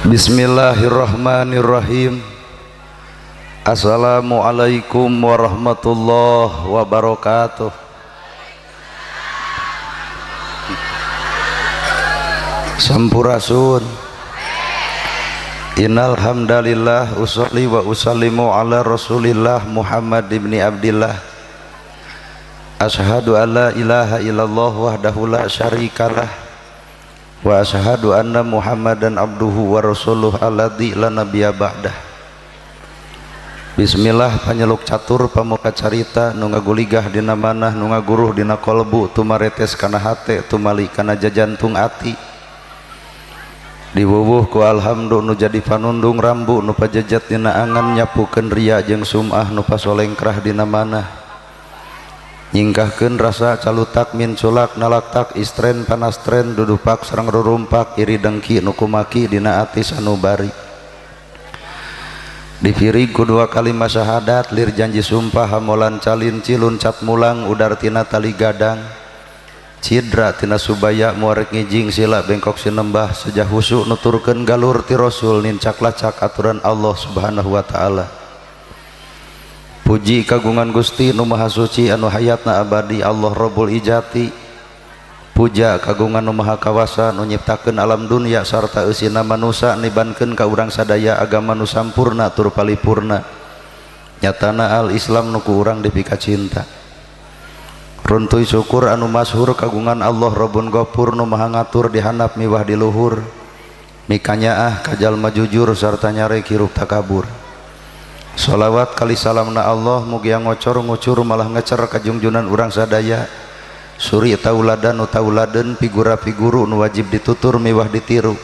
Bismillahirrahmanirrahim. Assalamualaikum warahmatullahi wabarakatuh. Sampurasun. Innal hamdalillah usolli wa usallimu ala Rasulillah Muhammad ibni Abdillah. Ashhadu an la ilaha illallah wahdahu la syarikalah wa ashhadu anna Muhammadan abduhu wa rasuluh alladzi la nabiyya ba'dah. Bismillah panyeluk catur pamuka carita nu ngaguligah dina manah nu ngaguruh dina kolbu tumaretes kana hate tumali kana jajantung ati. Diwuwuh ku alhamdu nu jadi panundung rambu nu pajejat dina angan nyapukeun ria jeung sum'ah nu pasolengkrah dina manah. Nyingkahkeun rasa calutak min culak nalaktak istren panastren dudupak sareng rurumpak iri dengki nu kumaki dina ati sanubari. Dipirig ku dua kalimat syahadat lir janji sumpah hamolan calin cilun cat mulang udar tina tali gadang cidra tina subaya muarek ngijing sila bengkok sinembah sejah husu nuturkeun galur ti rasul nincak lacak aturan Allah subhanahu wa ta'ala. Puji kagungan Gusti nu maha suci anu hayatna abadi Allah Rabbul Ijati. Puja kagungan nu maha kawasa nu nyiptakeun alam dunya sarta eusina manusa nibankeun ka urang sadaya agama nu sampurna tur palipurna nyatana al Islam nu ku urang dipika cinta. Runtuy syukur anu masyhur kagungan Allah Rabbun Ghafur nu maha ngatur di handap miwah di luhur mikanyaah ka jalma jujur sarta nyarek hirup takabur. Sholawat kali salamna Allah mugia ngocor ngucur malah ngecer kajungjunan urang sadaya suri tauladan nu tauladeun figura figuru nu wajib ditutur miwah ditiru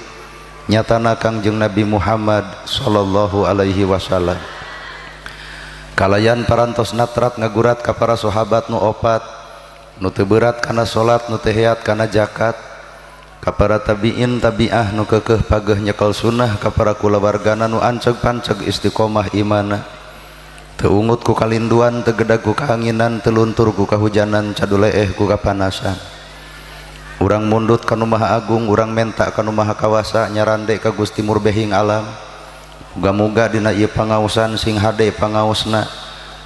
nyatana Kangjeng Nabi Muhammad sallallahu alaihi wasallam. Kalayan parantos natrat ngagurat ka para sahabat nu opat nu teu berat kana salat nu teu heat kana zakat ka para tabiin tabiah nu keukeuh pageuh nyekel sunnah ka para kulawargana nu anceg panceg istiqomah imana teu ungut ku kalinduan teu gedag ku kaanginan teu luntur ku kahujanan caduleeh ku kapanasan. Urang mundut ka nu Maha Agung urang menta ka nu Maha Kawasa nyarande ka Gusti Murbehing alam. Muga-muga dina ieu pangaosan sing hade pangaosna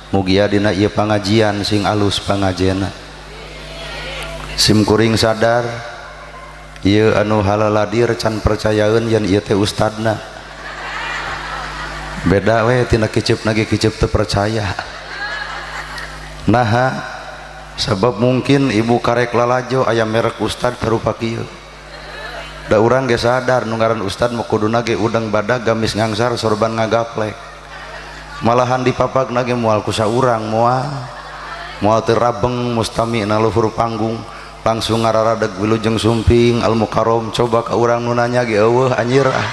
mugia dina ieu pangajian sing alus pangajena. Sim kuring sadar ieu anu halaladir can percayaeun yen ieu teh ustadna. Beda we tina kiceup nage kiceup teu percaya. Naha sabab mungkin ibu karek lalajo aya merek ustad sarupa kieu. Da urang ge sadar nu ngaran ustad mah kuduna ge udang badag gamis ngangsar sorban ngagaplek. Malahan dipapagna ge moal ku saurang moal. Moal teu rabeng mustami na luhur panggung langsung ngararadeg wilujeng sumping al mukarrom coba ka urang nu nanya ge eueuh anjir ah.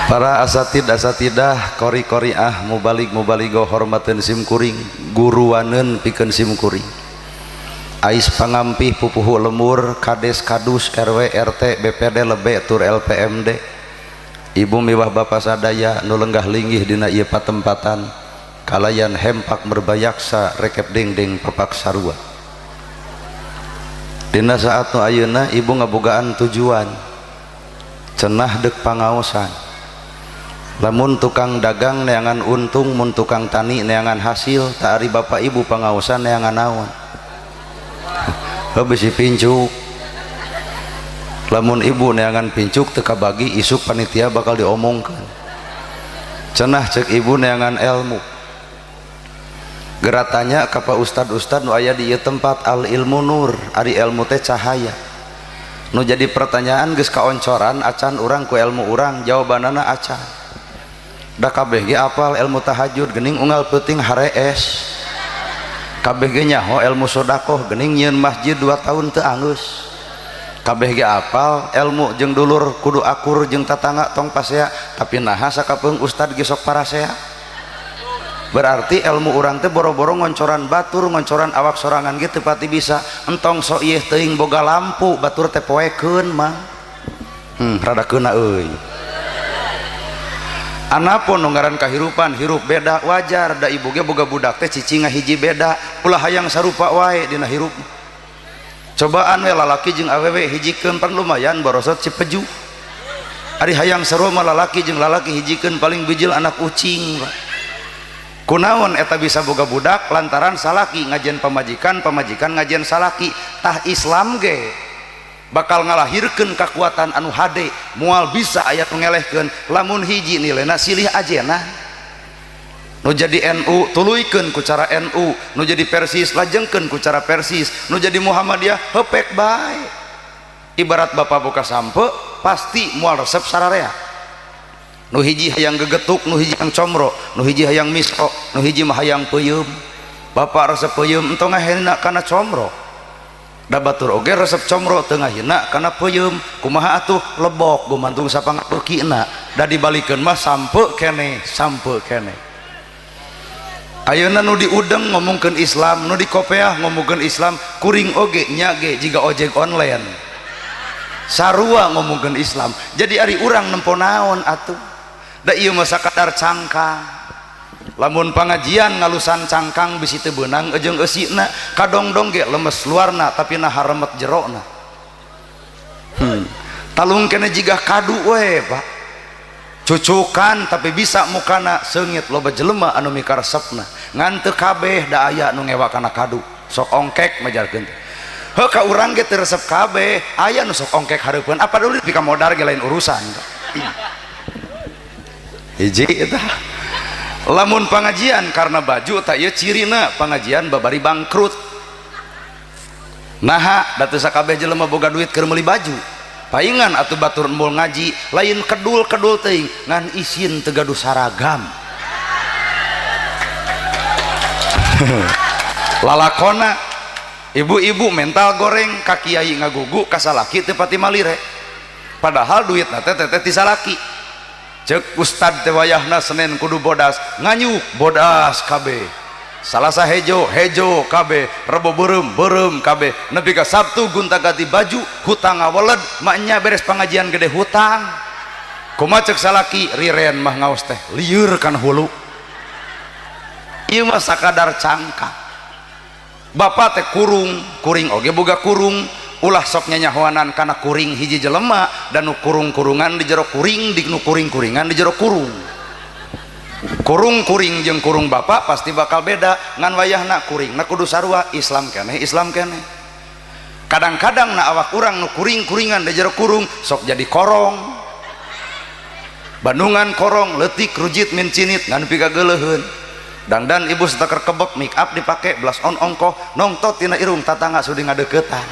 Para asatid asatidah kori koriah mubalig mubaligo hormateun sim kuring guruaneun pikeun sim kuring ais pangampih pupuhu lemur kades kadus RW RT BPD lebe tur LPMD ibu miwah bapa sadaya nu lenggah linggih dina ieu patempatan kalayan hempak merbayaksa rekep dingding papak sarua. Dina saat nu ayeuna ibu ngabogaan tujuan cenah deuk pangaosan. Lamun tukang dagang neangan untung mun tukang tani neangan hasil tak ari bapak ibu pangaosan neangan naon. Heuh bisi pincuk. Lamun ibu neangan pincuk teu kabagi isuk panitia bakal diomongkeun. Cenah cek ibu neangan ilmu. Geratanya ka pa ustad-ustad nu aya di ieu tempat al ilmu nur ari ilmu teh cahaya. Nu jadi pertanyaan geus kaoncoran acan urang ku ilmu urang jawabanana acan. Da kabeh ge apal ilmu tahajud geuning unggal peuting harees. Kabeh ge nyaho ilmu sedekah geuning nyieun masjid 2 tahun teu anggeus. Kabeh ge apal ilmu jeung dulur kudu akur jeung tatangga tong pasea tapi naha sakapeung ustad ge sok parasea. Berarti ilmu urang teh boro-boro ngoncoran batur ngoncoran awak sorangan ge teu pati bisa entong sok ieu teuing boga lampu batur teh poekeun mah. Rada keuna euy. Anapun nu ngaran kahirupan hirup beda wajar da ibu ge boga budak teh cicing ngahiji beda ulah hayang sarupa wae dina hirup. Cobaan we lalaki jeung awewe hijikeun pan lumayan borosot cipeju. Ari hayang sarua mah lalaki jeung lalaki hijikeun paling bijil anak ucing, Pak. Kunaon eta bisa boga budak lantaran salaki ngajian pamajikan, pamajikan ngajian salaki. Tah Islam ge bakal ngalahirkeun kakuatan anu hade, moal bisa aya nu ngelehkeun lamun hiji nilena silih ajena. Nu jadi NU tuluykeun ku cara NU, nu jadi Persis lajengkeun ku cara Persis, nu jadi Muhammadiyah hepek bae. Ibarat bapak buka sampe pasti moal resep sararea. Nu hiji hayang gegetuk, nu hiji hayang comro, nu hiji hayang misro, nu hiji mah hayang peuyeum. Bapak resep peuyeum entong ngahina kana comro. Da batur oge resep comro teu ngahina kana peuyeum. Kumaha atuh lebok gumantung sapangabeukina. Da dibalikeun mah sampe keneh, sampe keneh. Ayeuna nu diudeng ngomongkeun Islam, nu dikopeah ngomongkeun Islam, kuring oge nya ge jiga ojek online. Sarua ngomongkeun Islam. Jadi ari urang nempo naon atuh? Da ieu mah sakadar cangkang. Lamun pangajian ngalusan cangkang bisi teu beunang jeung eusina, kadongdong ge lemes luarna tapi nah haremet jerona. Talung kene jiga kadu we, Pak. Cucukan tapi bisa mukana seungit loba jelema anu mikaresepna. Ngan teu kabeh da aya nu ngewa kana kadu, sok ongkek majarkeun. Heuh ka urang ge teu resep kabeh, aya nu sok ongkek hareupeun, apa dulu pika modar ge lain urusan. Hiji eta. Lamun pangajian karena baju tak ieu cirina pangajian babari bangkrut. Naha da teu sakabeh jelema boga duit keur meuli baju. Paingan atuh batur embul ngaji lain kedul-kedul teuing ngan isin teu gaduh saragam. Lalakona ibu-ibu mental goreng ka kiai ngagugu ka salaki teu pati malire. Padahal duitna teh teh ti salaki. Ceuk ustad teh wayahna Senin kudu bodas, nganyuk bodas kabeh. Salasa hejo, hejo kabeh, Rebo beureum, beureum kabeh. Nepi ka Sabtu gonta-ganti baju, hutang ngaweled, maknya beres pengajian gede hutang. Kumaha ceuk salaki riren mah ngaos teh lieur kana hulu. Ieu mah sakadar cangkang. Bapak teh kurung, kuring oge boga kurung, ulah sok nyanyahoanan kana kuring hiji jelema dan nu kurung-kurungan di jero kuring, di nu kuring-kuringan di jero kurung. Kurung kuring jeung kurung bapak pasti bakal beda, ngan wayahna kuringna kudu sarua, Islam keneh Islam keneh. Kadang-kadang na awak urang nu kuring-kuringan di jero kurung sok jadi korong. Bandungan korong leutik rujit mincinit ngan pikageuleuheun. Dangdan ibu seteker kebek make up dipake blas on ongkoh nongtot tina irung tatangga sudi ngadeukeutan.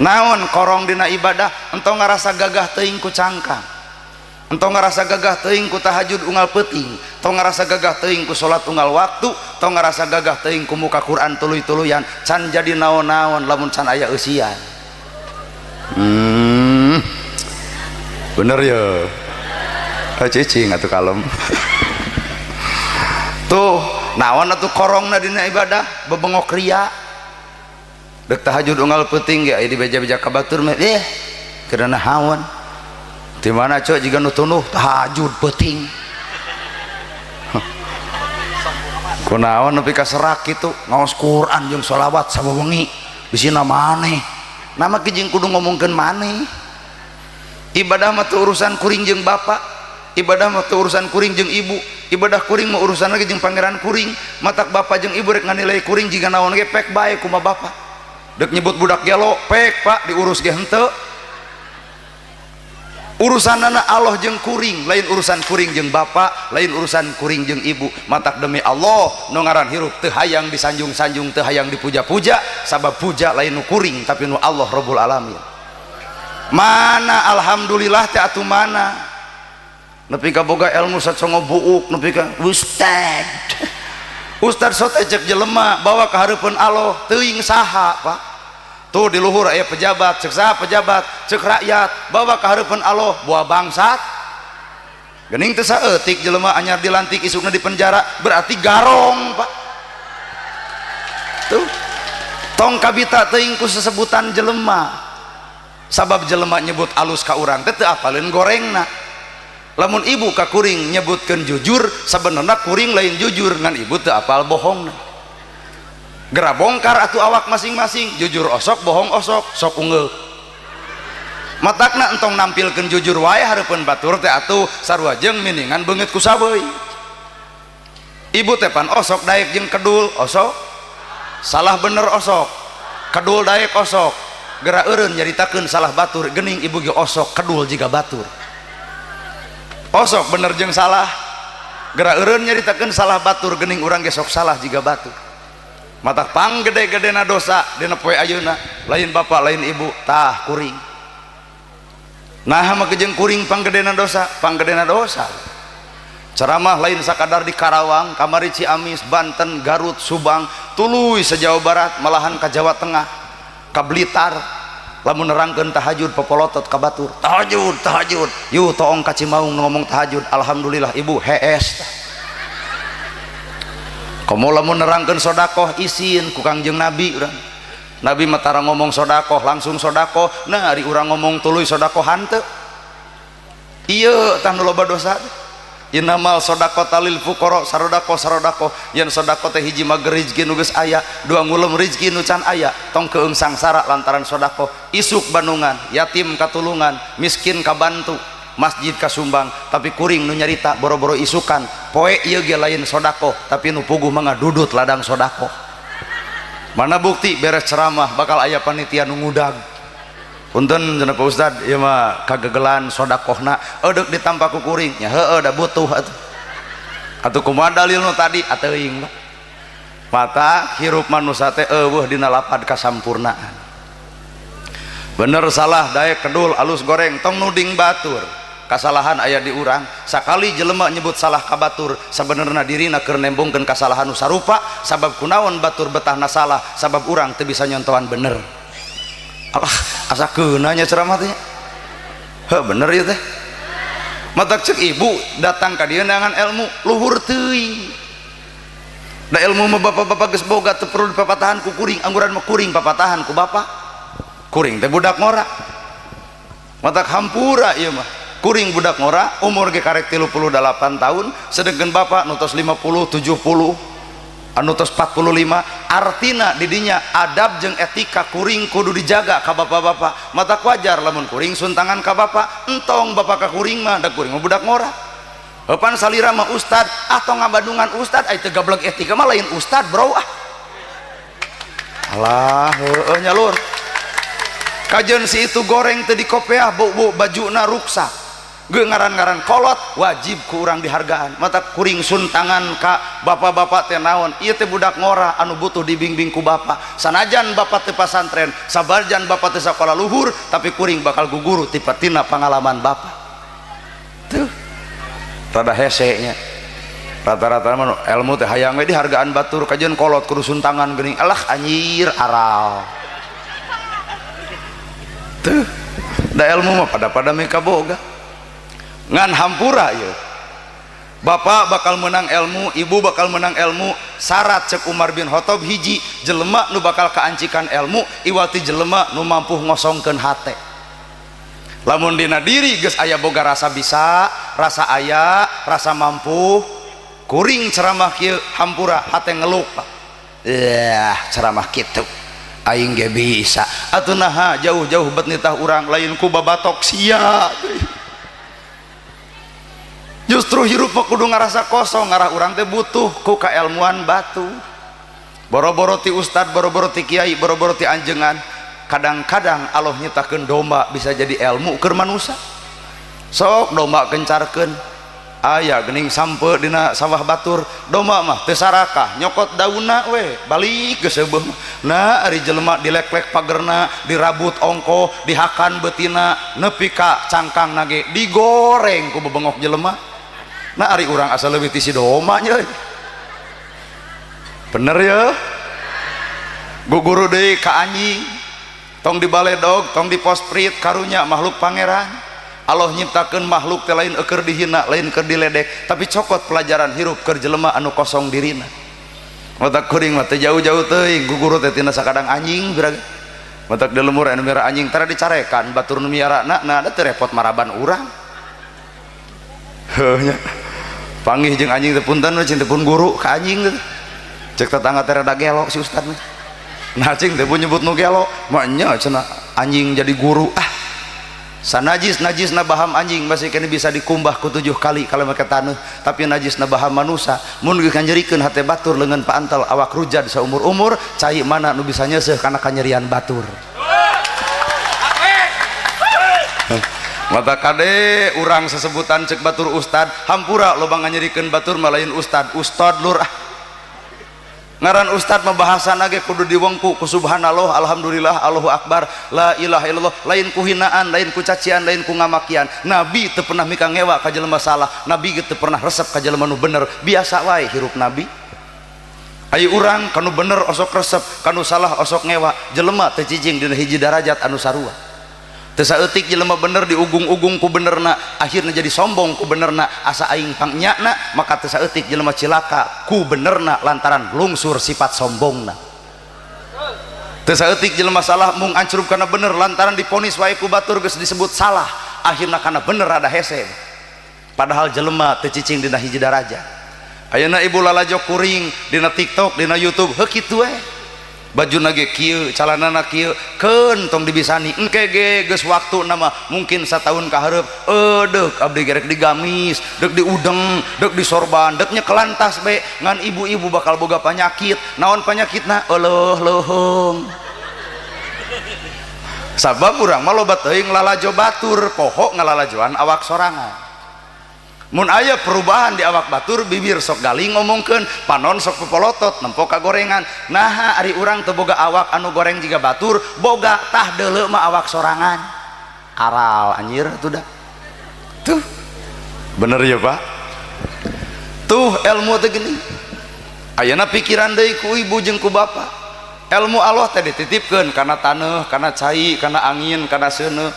Naon korong dina ibadah entong ngarasa gagah teuing ku cangkang, entong ngarasa gagah teuing ku tahajud unggal peuting, tong ngarasa gagah teuing ku salat unggal waktu, tong ngarasa gagah teuing ku muka Quran tuluy-tuluyan, can jadi naon-naon lamun can aya eusian. Bener ya. Cicing atuh kalem. Tuh naon atuh korongna dina ibadah bebengok ria. Dek tahajud unggal peuting ge aya dibeja-beja ka batur mah keur nahaon. Di mana cok jiga nu tunuh tahajud peuting. Kunaon nepi ka serak kitu ngaos Quran jeung sholawat sawewengi bisina maneh. Nama ki jeung kudu ngomongkeun maneh. Ibadah mah teu urusan kuring jeung bapak, ibadah mah teu urusan kuring jeung ibu, ibadah kuring mah urusan lagi jeung pangeran kuring. Matak bapak jeung ibu rek nganilai kuring jiga naon ge pek bae kumaha bapak. Dek nyebut budak gelo pek pak diurus ge henteu. Urusanana Allah jeung kuring, lain urusan kuring jeung bapak, lain urusan kuring jeung ibu. Matak demi Allah nu ngaran hirup teu hayang disanjung-sanjung, teu hayang dipuja-puja, sabab puja lain nu kuring tapi nu Allah Rabbul Alamin. Mana alhamdulillah teh atuh mana nepi ka boga ilmu sacongo buuk nepi ka ustad. Ustad sote cek jelema bawa ka hareupeun Allah teuing saha Pak. Tuh di luhur aya pejabat, cek saha pejabat, cek rakyat bawa ka hareupeun Allah buah bangsat. Geuning teu saeutik jelema anyar dilantik isukna di penjara berarti garong Pak. Tuh tong kabita teuing ku sesebutan jelema. Sabab jelema nyebut alus ka urang teh teu apaleun gorengna. Lamun ibu ka kuring nyebutkeun jujur, sabenerna kuring lain jujur ngan ibu teu apal bohongna. Gera bongkar atuh awak masing-masing, jujur osok, bohong osok, sok unggul. Matakna entong nampilkeun jujur wae hareupeun batur teh atuh sarua jeung miningan beungeut ku sabeui. Ibu teh pan osok daek jeung kedul osok, salah bener osok, kedul daek osok. Gera eureun nyaritakeun salah batur geuning ibu ge osok kedul jiga batur. Osok bener jeung salah, gera eureun nyaritakeun salah batur geuning urang ge sok salah jiga batur. Mata pang gede-gedena dosa dina poe ayeuna lain bapak lain ibu tah kuring. Nah mah jeung kuring panggedena dosa, panggedena dosa. Ceramah lain sakadar di Karawang, kamari Ciamis, Banten, Garut, Subang, tuluy se-Jawa Barat, malahan ka Jawa Tengah, ka Blitar. Lamun nerangkeun tahajud popolotot ka batur. Tahajud, tahajud. Yu toong ka Cimaung ngomong tahajud, alhamdulillah ibu hees. Komo lamun nerangkeun sodakoh isin ku Kangjeng Nabi urang. Nabi mah tara ngomong sodakoh langsung sodakoh. Nah ari urang ngomong tuluy sodakoh hanteu. Ieu tah nu loba dosa teh. Innamal sodaqata lil fuqara, sarodakoh sarodakoh. Yen sodakoh teh hiji mah rezeki nu geus aya, dua ngulem rezeki nu can aya, tong keung sangsara lantaran sodakoh. Isuk bandungan, yatim katulungan, miskin kabantu, masjid kasumbang, tapi kuring nu nyarita boro-boro isukan poe ieu ge lain sodakoh, tapi nu puguh mah ngadudut ladang sodakoh. Mana bukti beres ceramah bakal aya panitia nu ngudag. Punten cenah Pak Ustad, ieu mah kagegelan sodakohna eudeuk ditampa ku kuring nya heueuh da butuh atuh. Atuh kumaha dalil nu tadi ateuing mah. Mata hirup manusia teh eueuh dina lapad kasampurnaan. Bener salah daek kedul alus goreng tong nuding batur. Kasalahan aya di urang, sakali jelema nyebut salah ka batur, sabenerna dirina keur nembongkeun kasalahan nu sarupa, sabab kunaon batur betahna salah, sabab urang teu bisa nyontohan bener. Alah, asa keuna nya ceramah teh. Heuh bener ieu teh. Matak cek ibu datang ka dieu neangan ilmu luhur teuing. Da ilmu mah bapak-bapak geus boga teu perlu dipapatahan ku kuring, angguran mah kuring papatahan ku bapak. Kuring teh budak ngora. Matak hampura ieu mah. Kuring budak ngora umur ge karek 38 tahun, sedengkeun bapak nu tos 50, 70, anu tos 45, artina didinya adab jeung etika kuring kudu dijaga ka bapak-bapak. Matak wajar lamun kuring suntangan ka bapak, entong bapak ka kuring mah da kuring mah budak ngora. Eupan salira mah ustad atau ngabandungan ustad ai teu gablek etika mah lain ustad bro ah. Alah heueuh nya lur. Kajeun si itu goreng teu dikopeah bau-bau bajuna ruksak. Ge ngaran-ngaran kolot wajib ku urang dihargaan. Mata kuring suntangan ka bapak-bapak teh naon ieu teh budak ngora anu butuh dibimbing ku bapak. Sanajan bapak teh pasantren, sabarjan bapak teh sakola luhur, tapi kuring bakal guguru tipatina pengalaman bapak. Tuh rada hese nya. Rata-rata mah ilmu teh hayang we dihargaan batur kajeun kolot kudu suntangan geuning. Alah anjir aral. Tuh da ilmu mah pada-pada meka boga. Ngan hampura ieu. Bapak bakal menang ilmu, ibu bakal menang ilmu. Syarat cek Umar bin Khattab hiji, jelema nu bakal kaancikan ilmu iwati jelema nu mampu ngosongkeun hate. Lamun dina diri geus aya boga rasa bisa, rasa aya, rasa mampu, kuring ceramah kieu hampura hate ngeluk Pak. Yah, ceramah kitu. Aing ge bisa. Atuh naha jauh-jauh bet nitah urang lain ku babatok sia. Justru hirup mah kudu ngarasa kosong, ngarah urang teh butuh ku kaelmuan batu. Boro-boro ti ustad, boro-boro ti kiai, boro-boro ti anjengan. Kadang-kadang Allah nyiptakeun domba bisa jadi ilmu keur manusa. Sok domba kencarkeun. Aya geuning sampe dina sawah batur, domba mah teu sarakah, nyokot daunna we, balik geus seubeuh mah. Nah, ari jelema dileklek pagerna, dirabut ongkoh, dihakan beutina, nepi ka cangkangna ge digoreng ku bebengok jelema. Nah, ari urang asa leuwih ti si domba nya euy. Bener ya? Guguru deui ka anjing. Tong dibaledog, tong diposprit, karunya makhluk pangeran. Allah nyiptakeun makhluk teh lain keur dihina, lain keur diledek, tapi cokot pelajaran hirup keur jelema anu kosong dirina. Matak kuring mah teu jauh-jauh teuing guguru teh tina sakadang anjing biraga. Matak di lemur anu miara anjing tara dicarekan batur nu miarana, nah da teu repot maraban urang. Heuh nya. Panggih jeung anjing teh punten we, teu pun guru ka anjing teh. Cek tetangga teh rada gelo si ustad mah. Nah cing teh nyebut nu gelo, mah nya cenah anjing jadi guru. Ah. Sanajis najisna baham anjing masih kena bisa dikumbah ku 7 kali kalau make taneuh, tapi najisna baham manusa mun geus nganyerikeun hate batur leungeun paantel awak rujad saumur-umur, cai mana nu bisa nyeuseuh kana kanyerian batur. Mata kade urang sesebutan cek batur ustad, hampura loba nganyerikeun batur mah lain ustad, ustad lur ah. Ngaran ustad mah bahasana ge kudu diwengku ku subhanallah, alhamdulillah, Allahu akbar, la ilaha illallah, lain ku hinaan, lain ku cacian, lain ku ngamakian. Nabi teu pernah mika ngewa ka jelema salah, nabi ge teu pernah resep ka jelema nu bener, biasa wae hirup nabi. Ayo urang kanu bener osok resep, kanu salah osok ngewa, jelema teu cicing dina hiji darajat anu sarua. Teu saeutik jelema bener diugung-ugung ku benerna, akhirna jadi sombong ku benerna, asa aing pangnyana, maka teu saeutik jelema cilaka ku benerna lantaran lungsur sifat sombongna. Teu saeutik jelema salah mung ancrub kana bener lantaran diponis wae ku batur geus disebut salah, akhirna kana bener rada hese. Padahal jelema teu cicing dina hiji darajat. Ayeuna ibu lalajo kuring dina TikTok, dina YouTube, heuh kitu we. Baju nage kieu, calanana kieu, keun tong dibisani. Engke ge geus waktu nama mungkin satahun ka hareup, deuk abdi gerek digamis, deuk diudeng, deuk disorban, deuk nyekelantas be ngan ibu-ibu bakal boga panyakit. Naon panyakitna? Euleuh leuheung. Sabab urang mah loba teuing lalajo batur, poho ngalalajoan awak sorangan. Mun aya perubahan di awak batur, bibir sok galing ngomongkeun, panon sok pepolotot nempo ka gorengan. Naha ari urang teu boga awak anu goreng jiga batur, boga tah deuleu mah awak sorangan. Aral anjir atuh da. Tuh. Bener ya, Pak? Tuh ilmu teh geuning. Ayeuna pikiran deui ku ibu jeung ku bapak. Ilmu Allah teh dititipkeun kana taneuh, kana cai, kana angin, kana seuneu.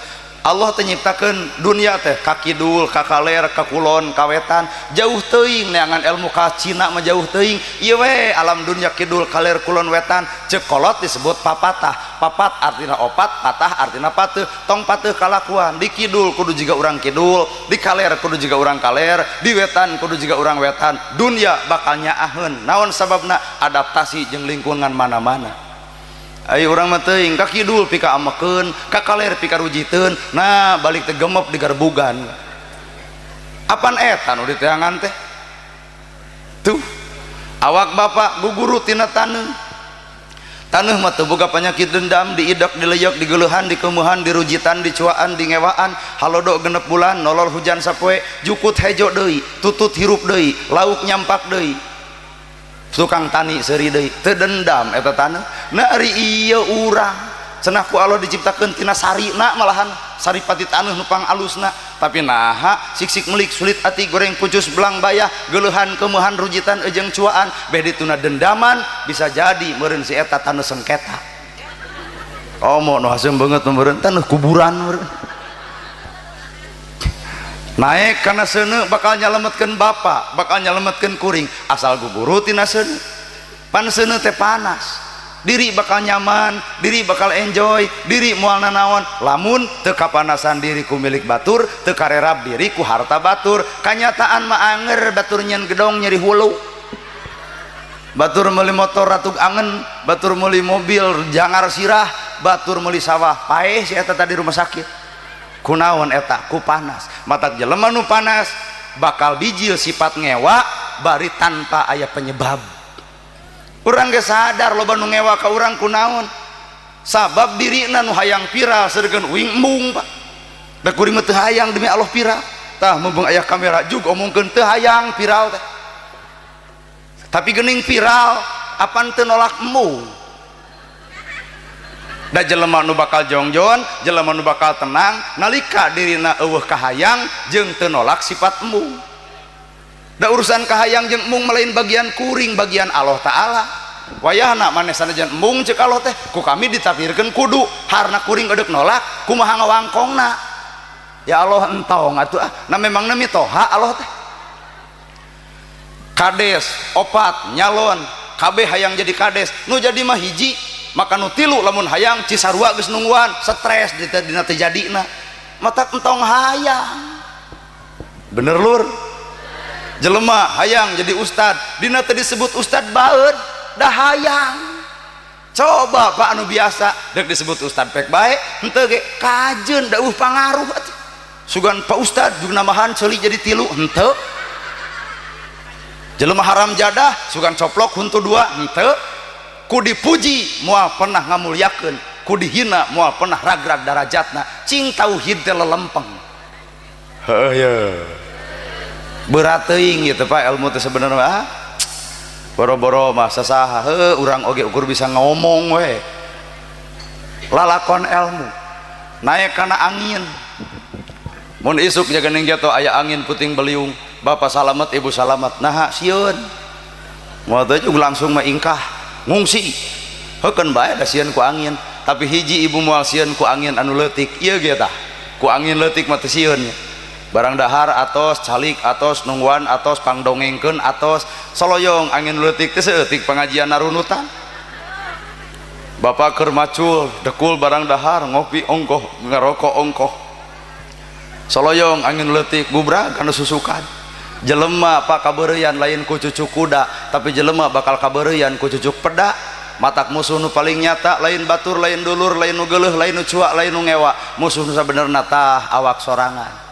Allah teh nyiptakeun dunia teh ka kidul, ka kaler, ka kulon, ka wetan, jauh teuing neangan ilmu ka Cina mah jauh teuing. Ieu we alam dunia kidul, kaler, kulon, wetan, ceuk kolot disebut papatah. Papat artina opat, patah artina pateuh. Tong pateuh kalakuan. Di kidul kudu jiga urang kidul, di kaler kudu jiga urang kaler, di wetan kudu jiga urang wetan. Dunia bakal nyaaheun. Naon sababna? Adaptasi jeung lingkungan mana-mana. Ayo urang mah teuing ka kidul pika amekeun, ka kaler pika rujiteun, nah balik teh gemep di garbugan. Apan eta nu diteangan teh? Tuh, awak bapak guguru tina taneuh. Taneuh mah teu boga panyakit dendam, diidek, dileyek, digeuleuhan, dikeumuhan, dirujitan, dicuaan, dingewaan, halodo genep bulan, nolol hujan sapoe, jukut hejo deui, tutut hirup deui, lauk nyampak deui. Tukang tani seuri deui, teu dendam eta taneuh. Nah ari ieu urang cenah ku Allah diciptakeun tina sarina malahan saripati taneuh nu pangalusna, tapi naha sik-sik melik sulit ati goreng pucus belang bayah geuleuhan keumuhan rujitan jeung cuaan beh dituna dendaman bisa jadi meureun si eta taneuh sengketa. Omo nu haseum beungeut meureun taneuh kuburan meureun. Naik kana seuneu bakal nyalametkeun bapa, bakal nyalametkeun kuring asal guguru tina seuneu. Pan seuneu teh panas, diri bakal nyaman, diri bakal enjoy, diri moal nanaon lamun teu kapanasan diri ku milik batur, teu karerab diri ku harta batur. Kanyataan mah anger batur nyen gedong nyeri hulu, batur meuli motor ratug angen, batur meuli mobil jangar sirah, batur meuli sawah paeh si eta tadi rumah sakit. Kunaon eta? Ku panas. Matak jelema nu panas bakal bijil sifat ngewa bari tanpa aya penyebab. Urang ge sadar loba nu ngewa ka urang kunaon? Sabab dirina nu hayang viral sedengkeun uing embung, Pak. Da kuring mah teu hayang demi Allah viral. Tah mumpung aya kamera jug omongkeun teu hayang viral teh. Tapi geuning viral apan teu nolak embung. Da jelema nu bakal jongjon, jelema nu bakal tenang nalika dirina eueuh kahayang jeung teu nolak sifat embung. Da urusan kahayang jeung embung mah lain bagian kuring, bagian Allah Ta'ala. Wayahna maneh sanajan embung ceuk Allah teh ku kami ditafsirkeun kudu harna kuring edeuk nolak kumaha ngawangkongna. Ya Allah entong atuh ah. Nah memangna mitoha Allah teh. Kades opat nyalon kabeh hayang jadi kades, nu jadi mah hiji, maka nu tilu lamun hayang cisarua geus nungguan stres dina teu jadina. Matak entong hayang. Bener lur? Jelema hayang jadi ustad, dina teu disebut ustad baeud. Dah hayang. Coba Pak anu biasa dek disebut ustad pek bae henteu ge kajeun da eueuh pangaruh atuh. Sugan Pak Ustad jeung namahan ceuli jadi tilu henteu. Jelema haram jadah sugan coplok huntu dua henteu. Ku dipuji moal pernah ngamuliakeun, ku dihina moal pernah ragrag darajatna. Cing tauhid teh lelempeng. Heuh ye. Berat teuing ieu teh Pak ilmu teh sebenarnya ah. Boro-boro mah sasaha heuh urang oge ukur bisa ngomong we. Lalakon ilmu naik kana angin. Mun isuk jaga ning jatuh aya angin puting beliung, bapak salamet ibu salamet, naha sieun. Moal teh juga langsung mah ingkah ngungsi. Heukeun bae da sieun ku angin, tapi hiji ibu moal sieun ku angin anu leutik ieu ge tah. Ku angin leutik mah teu sieun. Barang dahar atos calik atos nungguan atos pangdongengkeun atos soloyong angin leutik teh saeutik pengajian narunutan. Bapak keur macul dekul barang dahar ngopi ongkoh ngarokok ongkoh. Soloyong angin leutik gubrak kana susukan. Jelema pak kabeureuyan lain ku cucuk kuda, tapi jelema bakal kabeureuyan ku cucuk peda. Matak musuh nu paling nyata lain batur, lain dulur, lain nu geuleuh, lain nu cuak, lain nu ngewa. Musuh nu sabenerna tah awak sorangan.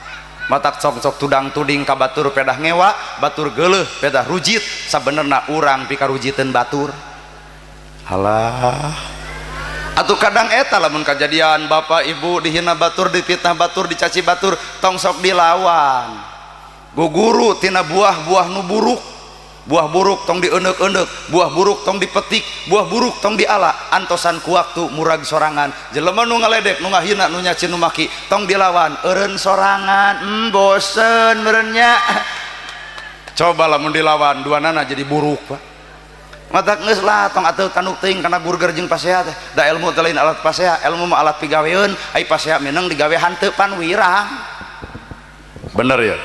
Matak congcok tudang tuding ka batur pedah ngewa, batur geuleuh pedah rujit, sabenerna urang pikarujiteun batur. Halah. Atuh kadang eta lamun kajadian bapak ibu dihina batur, dipitnah batur, dicaci batur, tong sok dilawan. Guguru tina buah-buah nu buruk. Buah buruk tong dieneuk-eneuk, buah buruk tong dipetik, buah buruk tong diala, antosan ku waktu murag sorangan. Jelema nu ngaledek, nu ngahina, nu nyaci, nu maki, tong dilawan, eureun sorangan, bosen meureunnya. Coba lamun dilawan, duanana jadi buruk, Pak. Matak geus lah tong atuh tanduk teuing kana burger jeung pasea teh. Da ilmu teh lain alat pasea, ilmu mah alat pigaweun, ai pasea mineng digawe hanteu pan wirang. Bener ya?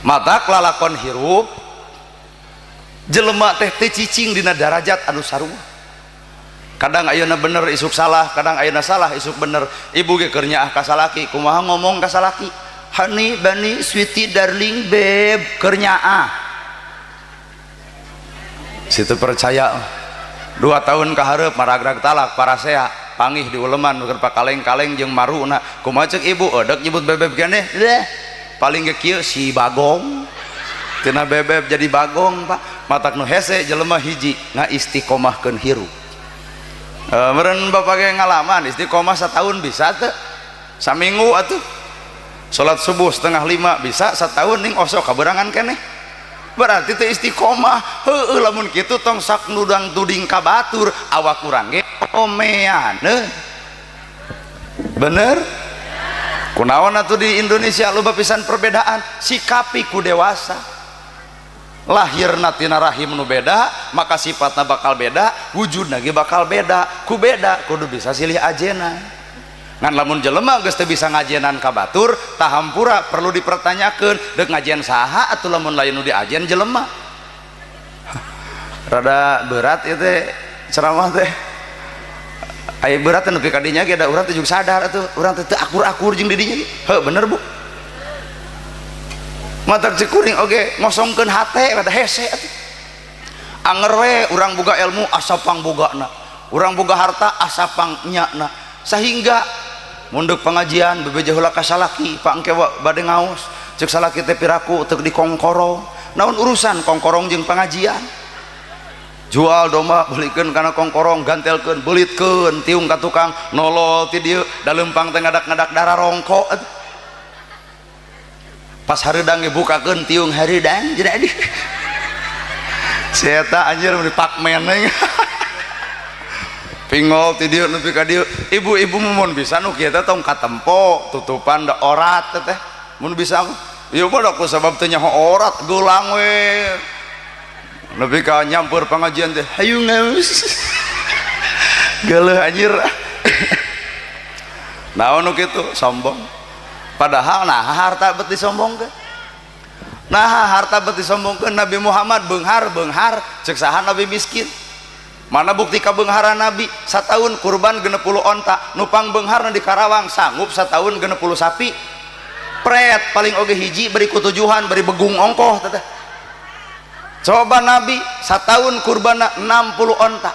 Matak lalakon hirup jelema teh teu cicing dina darajat anu sarua. Kadang ayeuna bener isuk salah, kadang ayeuna salah isuk bener. Ibu ge keur nyaah ka salaki, kumaha ngomong ka salaki? Honey, bunny, sweetie, darling, babe, keur nyaah. Situ percaya 2 tahun kahareup maragrag talak parasea pangih di uleman keur pakaleng-kaleng jeung maruna. Kumaha ceuk ibu edek nyebut bebeb keneh? Leh, paling ge kieu si Bagong. Tina bebeb jadi Bagong, Pak. Matak nu hese jelema hiji ngaistiqomahkeun hirup. Meureun bapak ge ngalaman istiqomah satahun bisa teu? Saminggu atuh. Salat subuh 4:30 bisa satahun ning osok kaberangan keneh. Berarti teh istiqomah. Heueuh lamun kitu tong sak nudang tuding ka batur, awak urang ge omean. Bener? Kunaon atuh di Indonesia loba pisan perbedaan sikapi ku dewasa. Lahirna tina rahim nu beda, maka sifatna bakal beda, wujudna ge bakal beda. Ku beda kudu bisa silih ajena. Ngan lamun jelema geus teu bisa ngajenan ka batur, tahampura perlu dipertanyakeun, deuk ngajen saha atuh lamun lain nu diajen jelema. Rada berat ieu teh ceramah teh. Aya berat teh nepi ka dinya ge da urang teh jeung sadar atuh, urang teh teu akur-akur jeung di dinya ge. Heuh bener Bu. Matak cek kuring oge ngosongkeun hate rada hese atuh. Anger we urang boga ilmu asa pangbogana, urang boga harta asa pangnyana, sehingga munduk pengajian bebeja heula ka salaki, Pak engke bade ngaos, cek salaki teh piraku teu dikongkorong. Naon urusan kongkorong jeung pengajian? Jual domba belikeun kana kongkorong, gantelkeun, beulitkeun tiung ka tukang, nolol ti dieu da leumpang teh ngadak-ngadak darah rongko. Pas hareudang ge bukakeun tiung hareudang jadi si eta anjir mun dipakmen pingol ti dieu nepi ka dieu. Ibu-ibu mun bisa nu kieu teh tong katempo tutupan da orat teh mun bisa ieu mah da ku sabab teu nyaho orat geulang we nepi ka nyampeur pangajian teh hayu ngaus geuleuh anjir. Naon nu kitu sombong. Padahal nah harta bet disombongkeun. Nah harta bet disombongkeun. Nabi Muhammad beunghar-beunghar ceuk saha Nabi miskin. Mana bukti kabeungharan Nabi? Satahun kurban 60 onta, nupang beungharna di Karawang sanggup satahun 60 sapi. Pret paling oge hiji beri kutujuhan beri begung ongkoh teteh. Coba Nabi satahun kurbana 60 onta,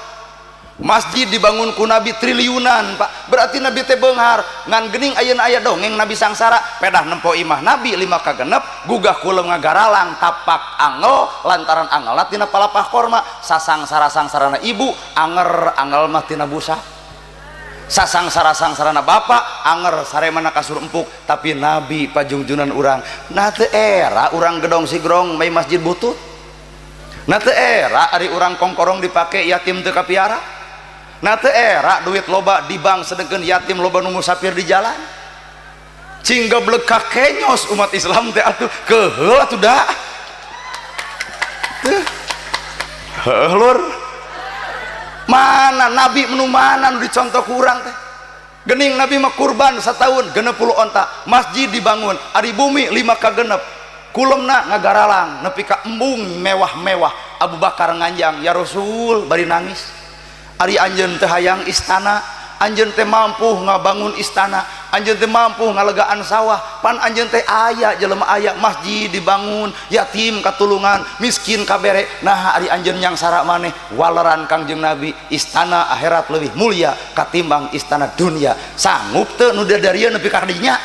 masjid dibangun ku Nabi triliunan, Pak. Berarti Nabi teh beunghar. Ngan geuning ayeuna aya dongeng Nabi sangsara, pedah nempo imah Nabi lima kagenep, gugah kulem ngagaralang tapak angel, lantaran angelna tina palapah korma. Sasangsara sangsarana ibu, anger angel mah tina busa. Sasangsara sangsarana bapak, anger saremana kasur empuk. Tapi Nabi pajungjunan urang. Nah, teu era urang gedong sigrong mai masjid butut. Nah, teu era ari urang kongkorong dipake yatim teu kapiara. Nah, teu era duit loba di bank sedengkeun yatim loba nu musafir di jalan. Cing geblek kakenyos umat Islam teh atuh, keheul atuh da. Teu heuh lur. Mana Nabi menu, mana nu dicontoh ku urang teh? Gening Nabi mah kurban setahun 60 onta, masjid dibangun, ari bumi lima kagenep, kulemna ngagaralang nepi ka embung mewah-mewah. Abu Bakar nganjang, "Ya Rasul," bari nangis, "ari anjeun teh hayang istana, anjeun teh mampu ngabangun istana, anjeun teh mampu ngalegaan sawah, pan anjeun teh aya jelema aya, masjid dibangun, yatim katulungan, miskin kabere, nah ari anjeun nyangsara maneh?" Waleran Kangjeng Nabi, "Istana akhirat lebih mulia katimbang istana dunia." Sanggup teu nu dadarieu nepi ka dinya?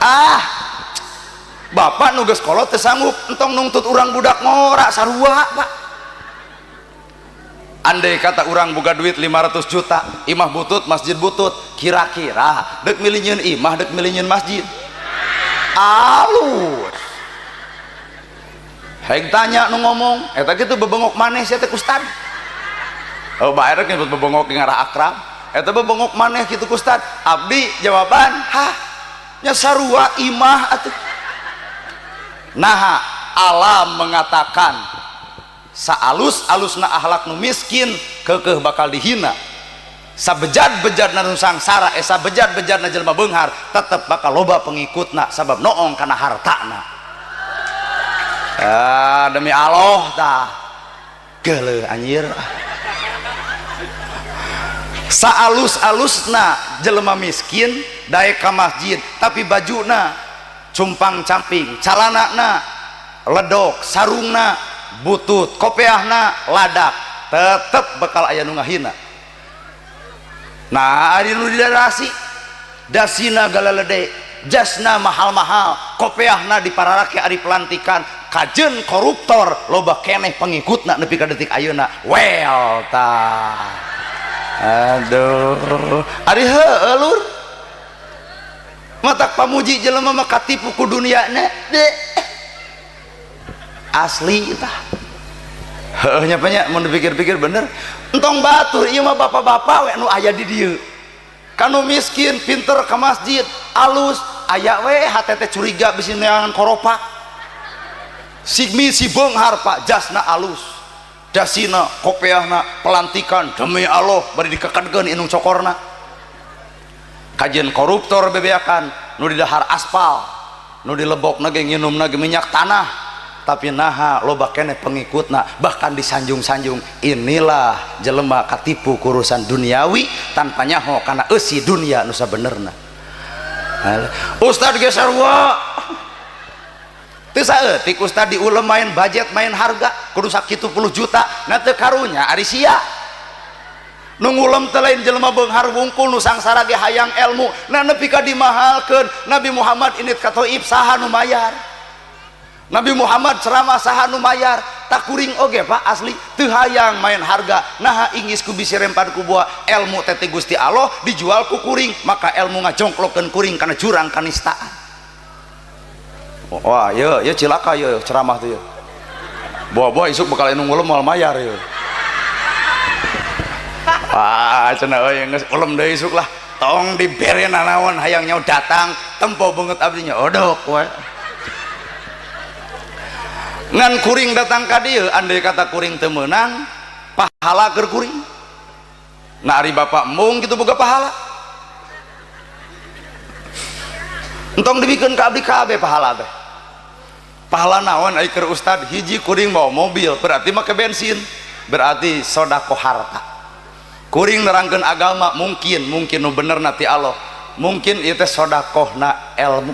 Ah, bapak nu geus kolot teu sanggup, entong nungtut urang budak ngora sarua, Pak. Andai kata urang boga duit 500 juta, imah butut, masjid butut, kira-kira dek milih nyieun imah, dek milih nyieun masjid? Alus. Hayang tanya nu ngomong eta kitu, bebengok maneh sia teh, Ustad. Oh, bae rek nyebut bebengok ngarah akrab. Eta bebengok maneh kitu, Ustad. Abdi jawaban, hah, nya sarua imah atuh. Nah, alam mengatakan saalus alusna akhlak nu miskin keukeuh bakal dihina, sabejad-bejadna nu sangsara, sabejad-bejadna jelema beunghar tetep bakal loba pengikutna, sabab noong kana hartana. Ah, demi Allah tah, geuleuh anjir. Saalus-alusna jelema miskin daek ka masjid tapi bajuna cumpang camping, calanana ledok, sarungna butut, kopeahna ladak, tetep bakal aya nu ngahina. Nah, ari nu didarasi, dasina galalede, jasna mahal-mahal, kopeahna dipararake ari pelantikan, kajen koruptor loba keneh pengikutna nepi ka detik ayeuna. Well tah, aduh, ari heueuh lur, matak pamuji jelema mah katipu ku duniana deh, asli tah. Heueuh nya nya, mun dipikir-pikir bener. Entong batur, ieu mah bapak-bapak we nu aya di dieu. Kanu miskin pinter ke masjid alus, aya we hate teh curiga bisi neangan koropak. Sigmi si beunghar, Pak, jasna alus, dasina, kopeahna, pelantikan, demi Allah bari dikekedkeun indung cokorna. Kajian koruptor bebeakan nu di dahar aspal, nu dilebokna ge nginumna ge minyak tanah, tapi naha loba keneh pengikutna, bahkan disanjung-sanjung. Inilah jelema katipu kurusan duniawi tanpa nyaho kana eusi dunia nu sabenerna. Ustad ge sarua. Teu saeutik ustad diulem main budget, main harga kudu sakitu puluh juta. Nah, teu karunya ari sia nu ngulem teh lain jelema beunghar wungkul, nu sangsara ge hayang ilmu. Nah, nepi ka dimahalkeun. Nabi Muhammad indit ka Thaif, saha nu mayar? Nabi Muhammad ceramah, saha nu mayar? Tak kuring oge, Pak, asli teu hayang main harga. Naha inggis ku bisi rempad ku buah, ilmu teh Gusti Allah dijual ku kuring, maka ilmu ngajongklokkeun kuring kana jurang kanistaan. Wah, ye ye, cilaka ye ceramah tuh ye. Buah-buah isuk bakal anu ngulem moal mayar ye. Wah, cenah euy, geus ulem deui isuk lah. Tong dibere nanaon, hayang nyaho datang, tempo beungeut abdi nya odok we. Ngan kuring datang ka dieu, andai kata kuring teu meunang, pahala keur kuring. Nah, ari bapak embung kitu boga pahala. Entong dibikeun ka abdi kabeh pahala teh. Pahala naon ai keur ustad? Hiji, kuring bawa mobil berarti make bensin, berarti sedekah harta. Kuring nerangkeun agama, mungkin mungkin nu bener na ti Allah, mungkin ieu teh sedekahna ilmu.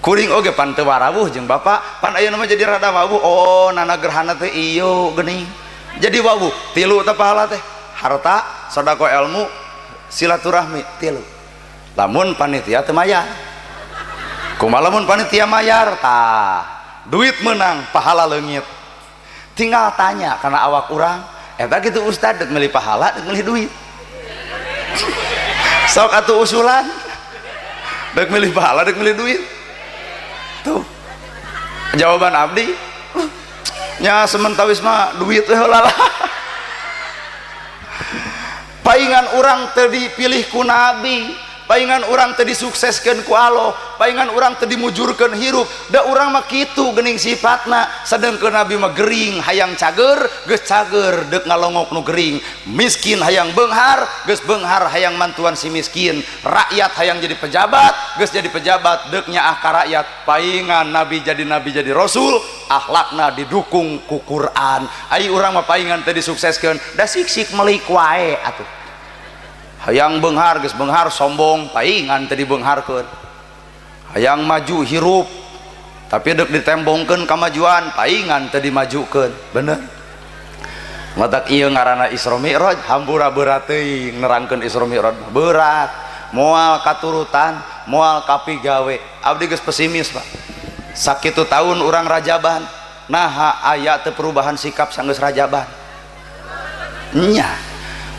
Kuring oge pan teu warawuh jeung bapak, pan ayeuna mah jadi rada wawuh. Oh, nana gerhana teh ieu geuning. Jadi wawuh, tilu teh pahala teh. Harta, sedekah, ilmu, silaturahmi, tilu. Lamun panitia teu mayar. Kumaha lamun panitia mayar? Tah, duit menang, pahala leungit. Tinggal tanya karena awak urang, eta kitu ustad dek meuli pahala, dek meuli duit. Sok atuh usulan. Dek meuli pahala, dek meuli duit. Tuh jawaban abdi nya sementawis mah duit we heula lah. Paingan urang teu dipilih ku nabi, paingan urang teu disukseskeun ku Allah, paingan urang teu dimujurkeun hirup, da urang mah kitu geuning sifatna. Sedengkeun nabi mah gering hayang cager, geus cager deuk ngalongok nu gering, miskin hayang beunghar, geus beunghar hayang mantuan si miskin, rakyat hayang jadi pejabat, geus jadi pejabat deuk nyaah ka rakyat. Paingan nabi jadi rasul, akhlakna didukung ku Quran. Ai urang mah paingan teu disukseskeun, da sik-sik melik wae atuh. Hayang beunghar, geus beunghar sombong, paingan teu dibeungharkeun. Hayang maju hirup tapi deuk ditembongkeun kamajuan, paingan teu dimajukeun. Bener matak ieu ngaranna Isra Mi'raj, hampura berat teuing nerangkeun Isra Mi'raj, berat, moal katurutan, moal kapigawe. Abdi geus pesimis, Pak. Sakitu tahun urang rajaban, naha aya teu perubahan sikap sanggeus rajaban? Nya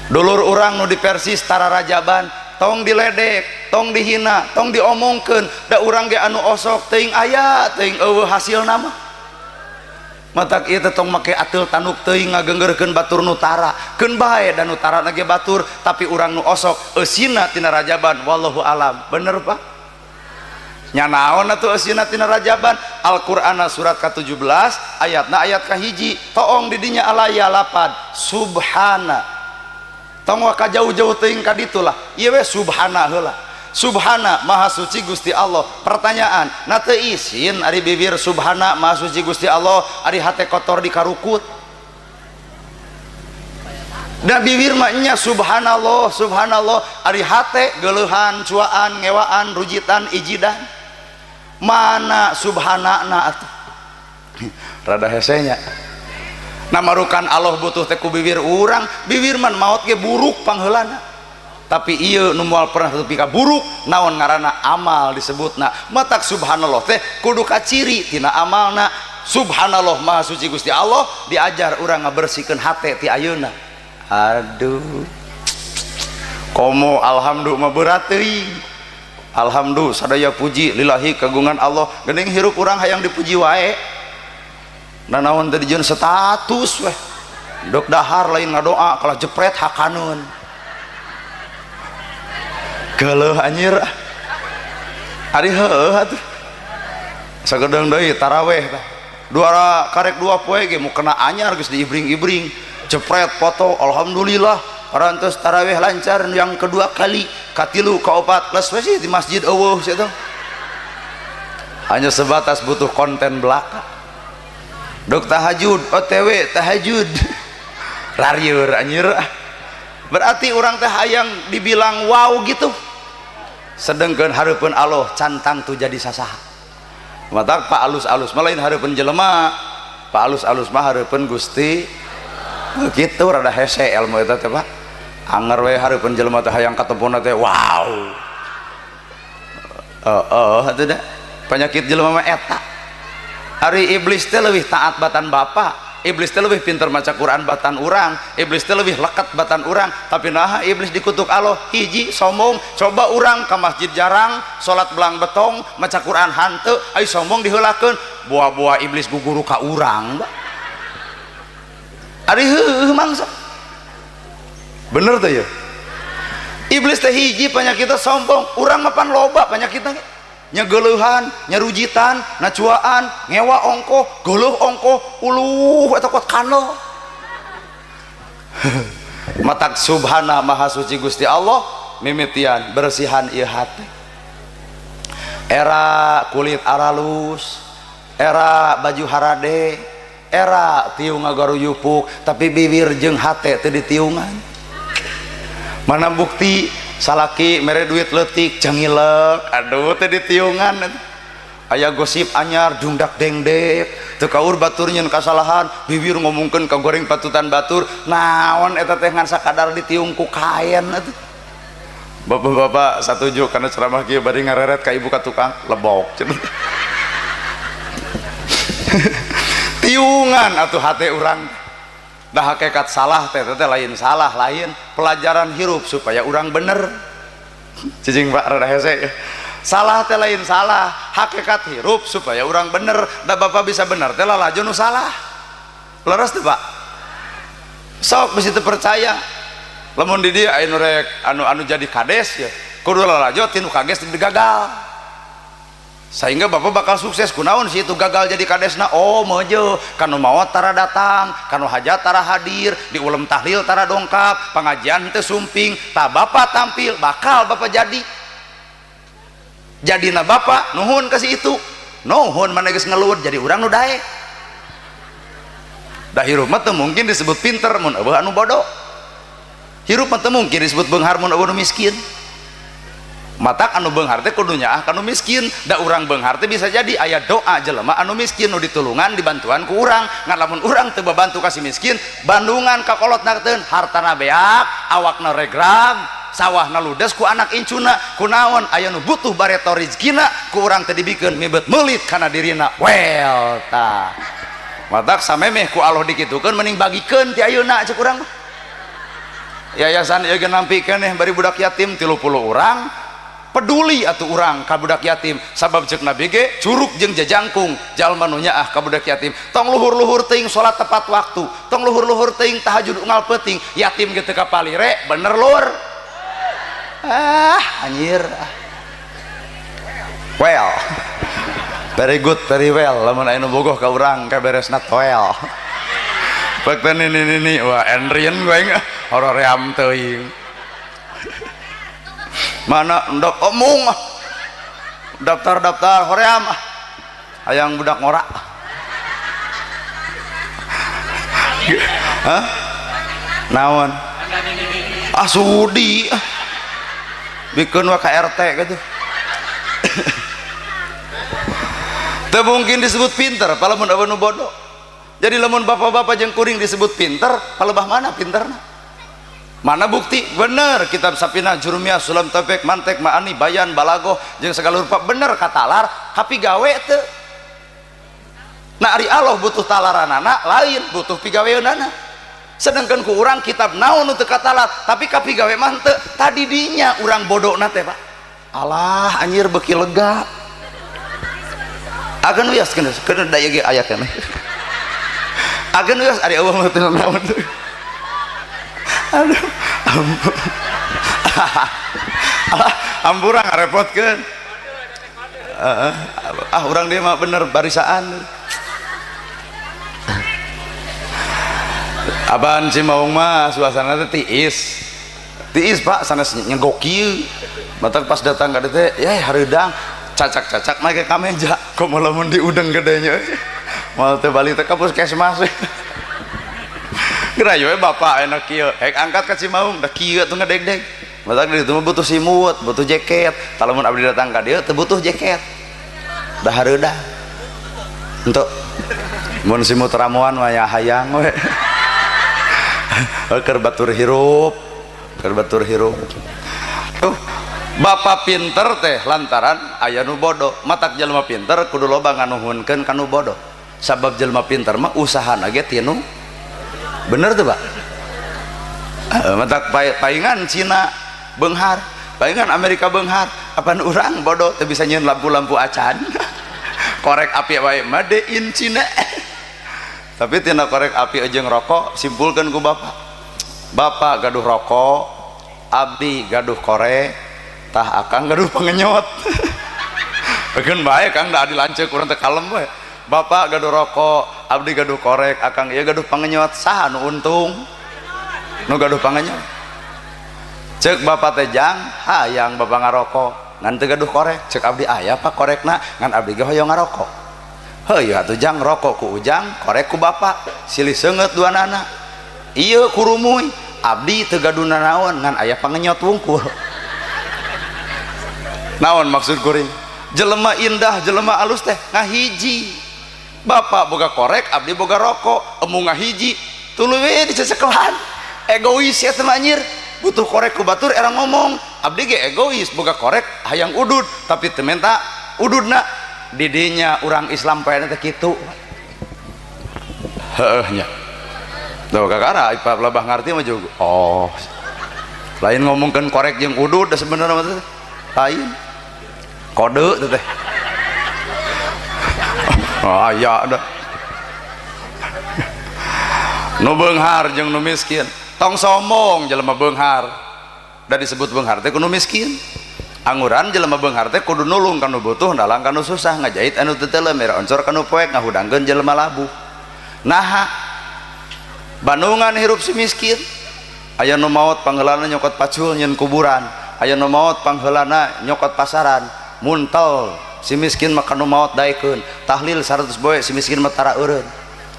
dulur urang nu di Persis tara rajaban, tong diledek, tong dihina, tong diomongkeun, da urang ge anu osok teuing aya teuing eueuh hasilna mah. Matak ieu teh tong make ateul tanduk teuing ngagenggeurkeun batur nu tara, keun bae da nu tara ge batur, tapi urang nu osok eusina tina rajaban wallahu alam. Bener, Pak? Nya naon atuh eusina tina rajaban? Al-Qur'an surat ka-17 ayatna ayat ka-1, toong di dinya alaya lapad subhana. Tong waka jauh-jauh teuing ka ditu lah, ieu we subhana heula. Subhana, maha suci Gusti Allah. Pertanyaan, na teu isin ari bibir subhana maha suci Gusti Allah, ari hate kotor dikarukut? Da bibir mah nya subhanallah subhanallah, ari hate geuleuhan, cuaan, ngewaan, rujitan, ijidan. Mana subhanana atuh? Rada hesenya. Nah, marukan Allah butuh teh ku bibir urang, bibir man maot ge buruk pangheulana. Tapi ieu nu moal pernah tepi ka buruk, naon ngaranna amal disebutna. Matak subhanallah teh kudu kaciri tina amalna. Subhanallah maha suci Gusti Allah, diajar urang ngabersihkeun hate ti ayeuna. Aduh. Komo alhamdulillah mah berat teuing. Alhamdulillah sadaya puji lillahi kagungan Allah. Geuning hirup urang hayang dipuji wae. Nanaon tadi jeung status weh. Dok dahar lain ngadoa kalah jepret hakaneun. Geuleuh anjir. Ari heueuh atuh. Sagedeung deui taraweh tah. Dua karek dua poe ge mu kena anyar geus diibring-ibring. Jepret foto alhamdulillah parantos taraweh lancar yang kedua kali, katilu, kaopat, les we sih di masjid eueuh sia teh. Hanya sebatas butuh konten belaka. Dok tahajud, OTW tahajud. Rarieur anjir. Berarti urang teh hayang dibilang wow gitu. Sedengkeun hareupeun Allah cantang tuh jadi sasaha. Matak pak alus-alus mah lain hareupeun jelema, pak alus-alus mah hareupeun Gusti. Gitu rada hese ilmu eta teh, Pak. Anger we hareupeun jelema teh hayang katempona teh wow. Heeh, atuh da. Penyakit jelema mah eta. Ari iblis teh leuwih taat batan bapa, iblis teh leuwih pinter maca Quran batan urang, iblis teh leuwih leket batan urang, tapi naha iblis dikutuk Allah? Hiji, sombong. Coba urang ka masjid jarang, salat belang betong, maca Quran hanteu, ai sombong diheulakeun, buah-buah iblis guguru ka urang. Ari heueuh mangsa. Bener teh ya? Iblis teh hiji penyakitna sombong, urang mah pan loba penyakitna ge. Nyegeleuhan, nyerujitan, nacuaan, ngewa ongkoh, geuleuh ongkoh, uluh eta kuat kano. Matak subhana maha suci Gusti Allah mimitian bersihan ieu hate. Era kulit aralus, era baju harade, era tiung ngagaruyupuk, tapi bibir jeung hate teu ditiungan. Mana bukti salaki mere duit leutik cengilek, aduh teu ditiungan. Aya gosip anyar jungdak dengdek teu kaur batur nyeun kasalahan bibir ngomongkeun ka goreng patutan batur naon eta teh ngan sakadar ditiung ku kaen atuh. Bapak-bapak satuju kana ceramah kieu bari ngareret ka ibu ka tukang lebok. Tiungan atuh hate urang. Dah hakikat salah teh teh lain salah lain pelajaran hirup supaya urang bener. Cicing Pak rada hese. Salah teh lain salah, hakikat hirup supaya urang bener. Da bapak bisa bener teh lalajo nu salah. Leres teu Pak? Sok bisi teu percaya. Lamun di dieu aya nu rek anu jadi kades ya, kudu lalajo tinu kades gagal. Sehingga bapak bakal sukses kunaon sih itu gagal jadi kadesna. Oh meuje kanu maot tara datang, kanu hajat tara hadir, di ulem tahlil tara dongkap, pengajian teu sumping, tah bapak tampil bakal bapak jadi. Jadina bapak nuhun kasih itu nuhun mana geus ngelud jadi urang nu daek. Da hirup mah teu mungkin disebut pinter mun eueuh anu bodoh. Hirup mah teu mungkin disebut beunghar mun eueuh nu miskin. Matak anu beunghar teh kudu nyaah ka nu miskin. Da urang beunghar teh bisa jadi aya doa jelema anu miskin nu ditulungan dibantuan ku urang. Ngan lamun urang teu babantu ka si miskin, bandungan ka kolotna teh hartana beak, awakna regrag, sawahna ludes ku anak incuna. Kunaon aya nu butuh bareto rizkina ku urang teh dibikeun mibet meulit kana dirina. Well tah matak samemeh ku Allah dikitukeun mending bagikeun ti ayeuna cek urang mah. Yayasan ieu ge nampikeun bari budak yatim 30 urang peduli atuh urang ka budak yatim sabab cek Nabi ge curug jeung jajangkung jalma nu nyaah ka budak yatim. Tong luhur-luhur teuing salat tepat waktu, tong luhur-luhur teuing tahajud unggal peuting, yatim ge teu kapalire bener lur. Ah anjir. Well, very good, very well. Lamun aya nu bogoh ka urang ka beresna toel. Pek ini wah enrien gue horoream teuing. Mana ndok omong daftar-daftar hoream hayang budak ngorak. Hah? Naon? Ah sudi. Bikin wa KRT gitu. Teu mungkin disebut pinter palamun eueuh nu bodoh. Jadi lamun bapak-bapak jeung kuring disebut pinter, palebah mana pinterna? Mana bukti? Bener kitab Sapina, Jurumiyah, Sulam Taufik, Mantek, Ma'ani, Bayan, Balagoh jeung segala rupa bener katalar, tapi gawe teu. Nah ari Allah butuh talaranana lain butuh pigaweunana. Sedangkan ku urang kitab naon nu teu katalar, tapi kapigawe mah teu. Tadi dinya urang bodona teh Pak. Alah anjir beuki lega. Agan wios keun keun da ieu ge aya keneh. Agan wios ari eueuh mah teu naon. Aduh, ampun. Alah, ampura ngarepotkeun. Ah urang dia mah bener barisaan. Aban Cimaung mah suasana teh tiis. Tiis Pak, sanes nyegok kieu. Matak pas datang ka dieu teh, ya hareudang cacak-cacak make kameja. Komo lamun diudeng gedenya. Moal teu balik teh ka puskesmas. Gerayo we bapak enak kieu, hek angkat ka Cimaung da kieu tuh ngedegdeg. Matak di ditu mah butuh simut, butuh jaket. Tah lamun abdi datang ka dieu teu butuh jaket. Da hareudang. Entuk mun simut ramuan mah ya hayang we. Keur batur hirup, keur batur hirup. Tuh, bapak pinter teh lantaran aya nu bodoh. Matak jelema pinter kudu loba nganuhunkeun ka nu bodoh. Sabab jelema pinter mah usahana ge tinu. Bener tuh Pak? Matak paingan Cina beunghar, paingan Amerika beunghar, apan urang bodoh teu bisa nyieun lampu-lampu acan. Korek api wae made in Cina. Tapi tina korek api jeung rokok simpulkeun ku bapak. Bapak gaduh rokok, abdi gaduh korek, tah akang gaduh pengenyot. Bekeun bae Kang da adi lanceuk urang teh kalem we. Bapak gaduh rokok, abdi gaduh korek, akang ieu gaduh pangenyot, saha nu untung? Nu gaduh pangenyot. Ceuk bapak teh jang, hayang bapak ngarokok, ngan teu gaduh korek. Ceuk abdi aya pak korekna, ngan abdi ge hoyong ngarokok. Heuh atuh jang rokok ku ujang, korek ku bapak, silih seungeut duanana. Ieu kurumuy, abdi teu gaduh nanaon ngan aya pangenyot wungkul. Naon maksud kuring? Jelema indah, jelema alus teh ngahiji. Bapak boga korek, abdi boga rokok, embung ngahiji, tuluy we dicesekelan. Egois ya teh anjir. Butuh korek ku batur era ngomong, abdi ge egois boga korek hayang udud, tapi teu menta ududna. Didinya urang Islam poe teh kitu. Heueuh nya. Tuh kakara ipa labah ngarti mah juga. Oh. Lain ngomongkeun korek jeung udud da sebenarnya mah teh. Lain. Kode teh. Oh aya da. Nu beunghar jeung nu miskin. Tong sombong jelema beunghar. Da disebut beunghar teh kudu miskin. Anguran jelema beunghar teh kudu nulung ka nu butuh, ndalang ka nu susah, ngajait anu teu teu, mere oncor ka nu poek, ngahudangkeun jelema labuh. Naha Bandungan hirup si miskin, aya nu maot pangheulana nyokot pacul nyeun kuburan, aya nu maot pangheulana nyokot pasaran, muntel si miskin mah ka nu maot daekeun, tahlil 100 boe si miskin mah tara eureun.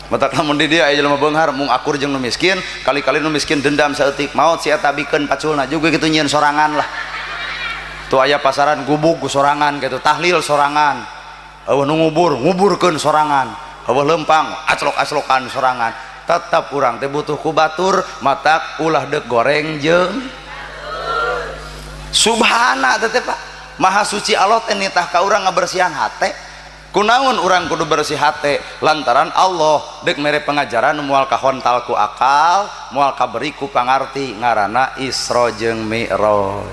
Matak lamun di dieu aya jelema beunghar mung akur jeung nu miskin, kali-kali nu miskin dendam saeutik, maot si eta bikeun paculna juga kitu nyieun sorangan lah. Tuh aya pasaran gubug sorangan gitu, tahlil sorangan, eueuh nu ngubur nguburkeun sorangan, eueuh lempang aclok-aclokan sorangan. Tetap urang teh butuh ku batur, matak ulah deuk goreng jeung subhana teh Pak. Maha suci Allah teh nitah ka urang ngabersihan hate. Kunaon urang kudu bersih hate? Lantaran Allah deuk mere pengajaran moal kahontal ku akal, moal kaberi ku pangarti, ngaranna Isra jeung Mi'raj.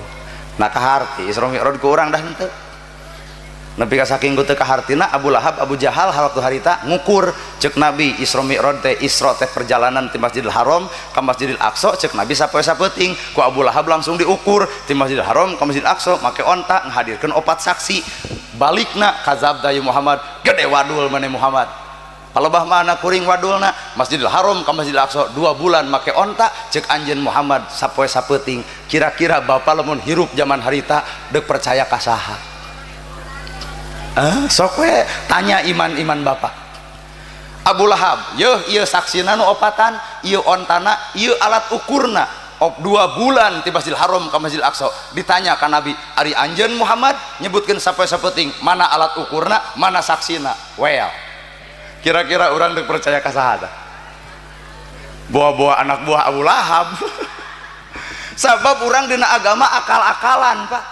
Nah kaharti Isra Mi'raj ku urang dah henteu. Nepi ka saking ku teu kahartina Abu Lahab, Abu Jahal waktu harita ngukur cek Nabi Isra Mi'raj teh, Isra teh perjalanan ti Masjidil Haram ka Masjidil Aqsa, cek Nabi sapoe sapeuting. Ku Abu Lahab langsung diukur ti Masjidil Haram ka Masjidil Aqsa make onta, ngahadirkeun 4 saksi. Balikna kazab dayu Muhammad, gede wadul maneh Muhammad. Palebah mana kuring wadulna Masjidil Haram ka Masjidil Aqsa 2 bulan make onta, cek anjeun Muhammad sapoe sapeuting. Kira-kira bapak lamun hirup zaman harita deuk percaya ka saha? Sok we tanya iman-iman bapak. Abu Lahab, yeuh ieu saksina nu opatan, ieu ontana, ieu alat ukurna. Op 2 bulan ti Masjidil Haram ka Masjidil Aqsa. Ditanya ka Nabi, ari anjeun Muhammad nyebutkeun sapoe sapeuting, mana alat ukurna, mana saksina? Well, kira-kira urang deuk percaya ka saha tah? Buah-buah anak buah Abu Lahab. Sabab urang dina agama akal-akalan, Pak.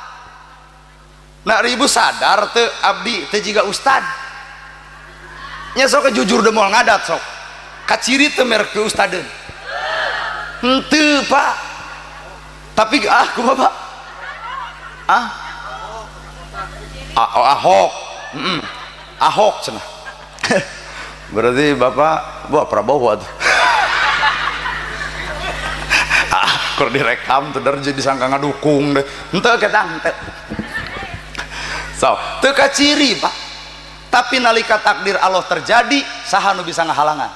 Nak ribu sadar teu abdi teu jiga ustad. Nya sok jujur deui moal ngadat sok. Kaciri teu merek ke ustadeun. Henteu, Pak. Tapi ah kumaha, Pak? Ah. Ah, oh, Ahok. Heeh. Ahok cenah. Berarti Bapak buah Prabowo atuh. Ah, kur direkam teu jadi disangka ngadukung deh. Henteu ketang henteu. So, teu kaciri, Pak. Tapi nalika takdir Allah terjadi, saha nu bisa ngahalangan?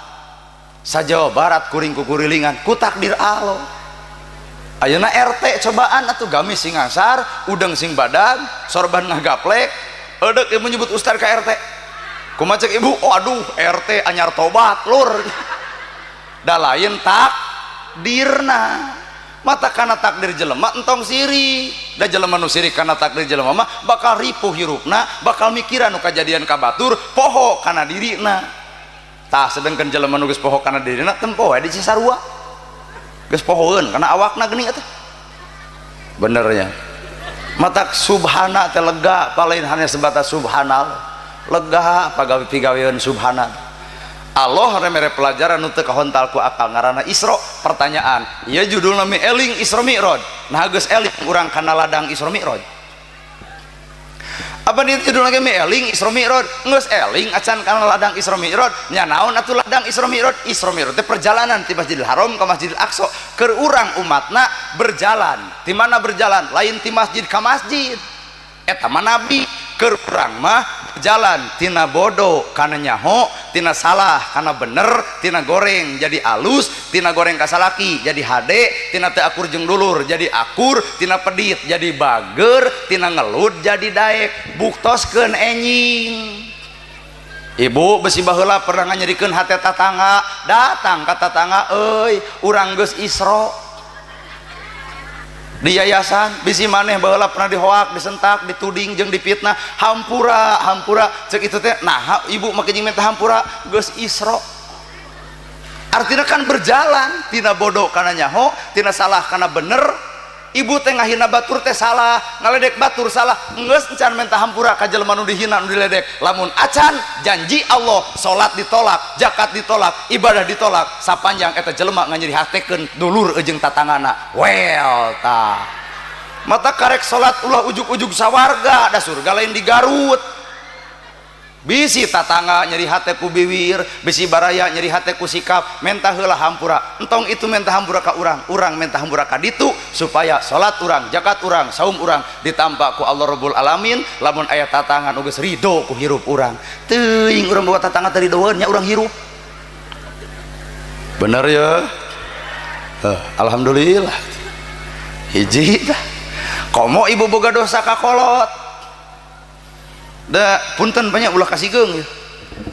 Sa Jawa Barat kuring kukurilingan ku takdir Allah. Ayeuna RT cobaan atuh gamis sing ngasar, udeng sing badan, sorban ngagaplek, eudek ieu menyebut ustad ka RT. Kumaha cek ibu? Oh, aduh, RT anyar tobat lur. Da lain takdirna. Mata kana takdir jelema entong sirik. Da jelema nu sirik kana takdir jelema mah bakal ripuh hirupna, bakal mikiran nu kajadian ka batur, poho kana dirina. Tah sedengkeun jelema nu geus poho kana dirina tempo we di Cisarua. Geus pohoeun kana awakna geuning atuh. Benernya. Mata subhana teh lega, lain hanya sebatas subhanallah. Lega pagawe pigaweun subhana. Allah mere pelajaran nu teu kahontal ku akal ngaranna Isra. Pertanyaan, ieu judulna mi eling Isra Mi'raj. Nah geus eling urang kana ladang Isra Mi'raj. Apa di judulna ge mi eling Isra Mi'raj? Geus eling acan kana ladang Isra Mi'raj. Nya naon atuh ladang Isra Mi'raj? Isra Mi'raj teh perjalanan ti Masjidil Haram ka Masjidil Aqsa. Keur urang umatna berjalan. Ti mana berjalan? Lain ti masjid ka masjid. Eta mah nabi. Keur urang mah jalan tina bodoh kana nyaho, tina salah kana bener, tina goreng jadi alus, tina goreng kasalaki jadi hade, tina teu akur jeung dulur jadi akur, tina pedit jadi bager, tina ngelud jadi daek. Buktoskeun enjing. Ibu besi baheula pernah nganyerikeun hate tatangga, datang ka tatangga, euy urang geus Isra. Di yayasan bisi maneh baheula pernah dihoak, disentak, dituding jeung dipitnah, hampura hampura cek itu teh. Nah, ibu make jeung minta hampura geus Isra. Artinya kan berjalan tina bodoh kana nyaho, tina salah kana bener. Ibu teh ngahina batur teh salah, ngaledek batur salah, geus encan minta hampura ka jelema nu dihina, nu diledek. Lamun acan, janji Allah, salat ditolak, zakat ditolak, ibadah ditolak sapanjang eta jelema nganyeri hatekeun dulur jeung tatangana. Well, tah mata karek salat ulah ujug-ujug sawarga, da surga lain di Garut. Bisi tatangga nyeri hate ku biwir, bisi baraya nyeri hate ku sikap, menta heula hampura. Entong itu menta hampura ka urang, urang menta hampura ka ditu supaya salat urang, zakat urang, saum urang ditampa ku Allah Rabbul Alamin. Lamun aya tatangan geus ridho ku hirup urang, teuing urang bawa tatangga teu ridoeun nya urang hirup bener ya. Alhamdulillah hiji tah. Komo ibu boga dosa ka kolot, da punten banyak, ulah kasigeung ya.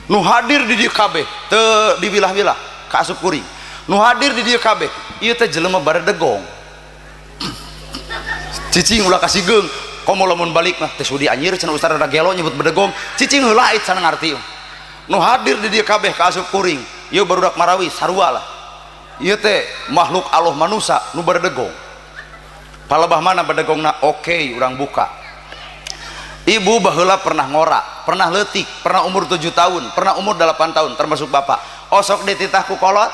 Nu hadir di dieu kabeh teu diwilah-wilah ka asup kuring. Nu hadir di dieu kabeh ieu teh jelema baredegong. Cicing, ulah kasigeung. Komo lamun balik mah teh sudi anjir cenah, ustaz rada gelo nyebut bedegong. Cicing heula, ait sana ngarti. Nu hadir di dieu kabeh ka asup kuring ieu barudak marawi sarua lah, ieu teh makhluk Allah manusa nu baredegong. Palebah mana bedegongna? Oke, urang buka. Ibu baheula pernah ngora, pernah leutik, pernah umur 7 tahun, pernah umur 8 tahun, termasuk bapak. Osok dititah ku kolot,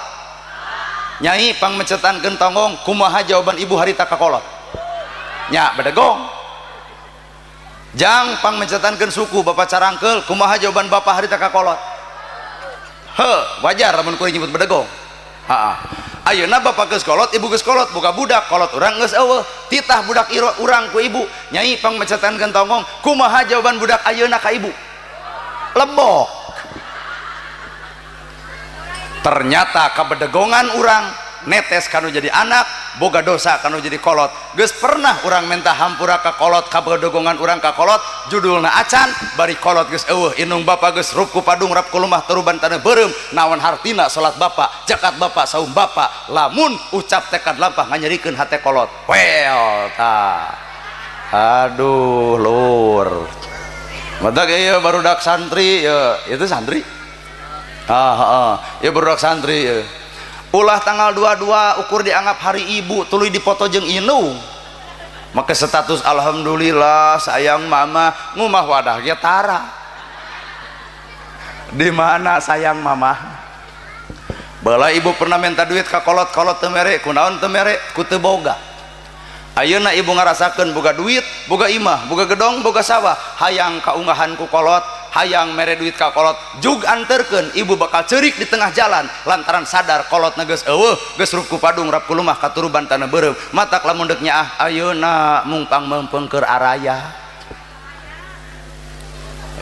"Nyai, pangmecetankeun tonggong." Kumaha jawaban ibu harita ka kolot? Nya bedegong. "Jang, pangmecetankeun suku." Bapak carangkeul. Kumaha jawaban bapak harita ka kolot? He, wajar lamun kuring nyebut bedegong. Ha, ayeuna bapak geus kolot, ibu geus kolot, boga budak. Kolot urang geus eueuh, titah budak iro urang ku ibu, "Nyai, pangmecetankeun tonggong." Kumaha jawaban budak ayeuna ka ibu? Lebok. Ternyata kabedegongan urang netes kanu jadi anak, boga dosa kanu jadi kolot. Geus pernah urang minta hampura ka kolot kabedegongan urang ka kolot? Judulna acan. Bari kolot geus eueuh, indung bapak geus rup ku padung, rap ku lumah, teruban taneuh beureum. Naon hartina salat bapak, zakat bapak, saum bapak, lamun ucap tekad lampah nganyerikeun hate kolot? Well, tah, aduh lur, matak ieu barudak santri ya, itu santri, ah, ah, ya barudak santri ya. Ulah tanggal 22 ukur dianggap hari ibu tuluy dipoto jeung indung, maka status "Alhamdulillah sayang mama". Ngumah wadah ge tara. Di mana sayang mama? Bala ibu pernah minta duit ka kolot, kolot teu mere. Kunaon teu mere? Ku teu boga. Ayeuna ibu ngarasakeun boga duit, boga imah, boga gedong, boga sawah, hayang kaunggahan ku kolot, hayang mere duit ka kolot, jug anterkeun, ibu bakal ceurik di tengah jalan lantaran sadar kolot geus eueuh, geus rup ku padung, rap ku lumah, katuruban tanah beureum. Matak lamun deuk nyaah ayeuna mung pangmeungpeung keur araya.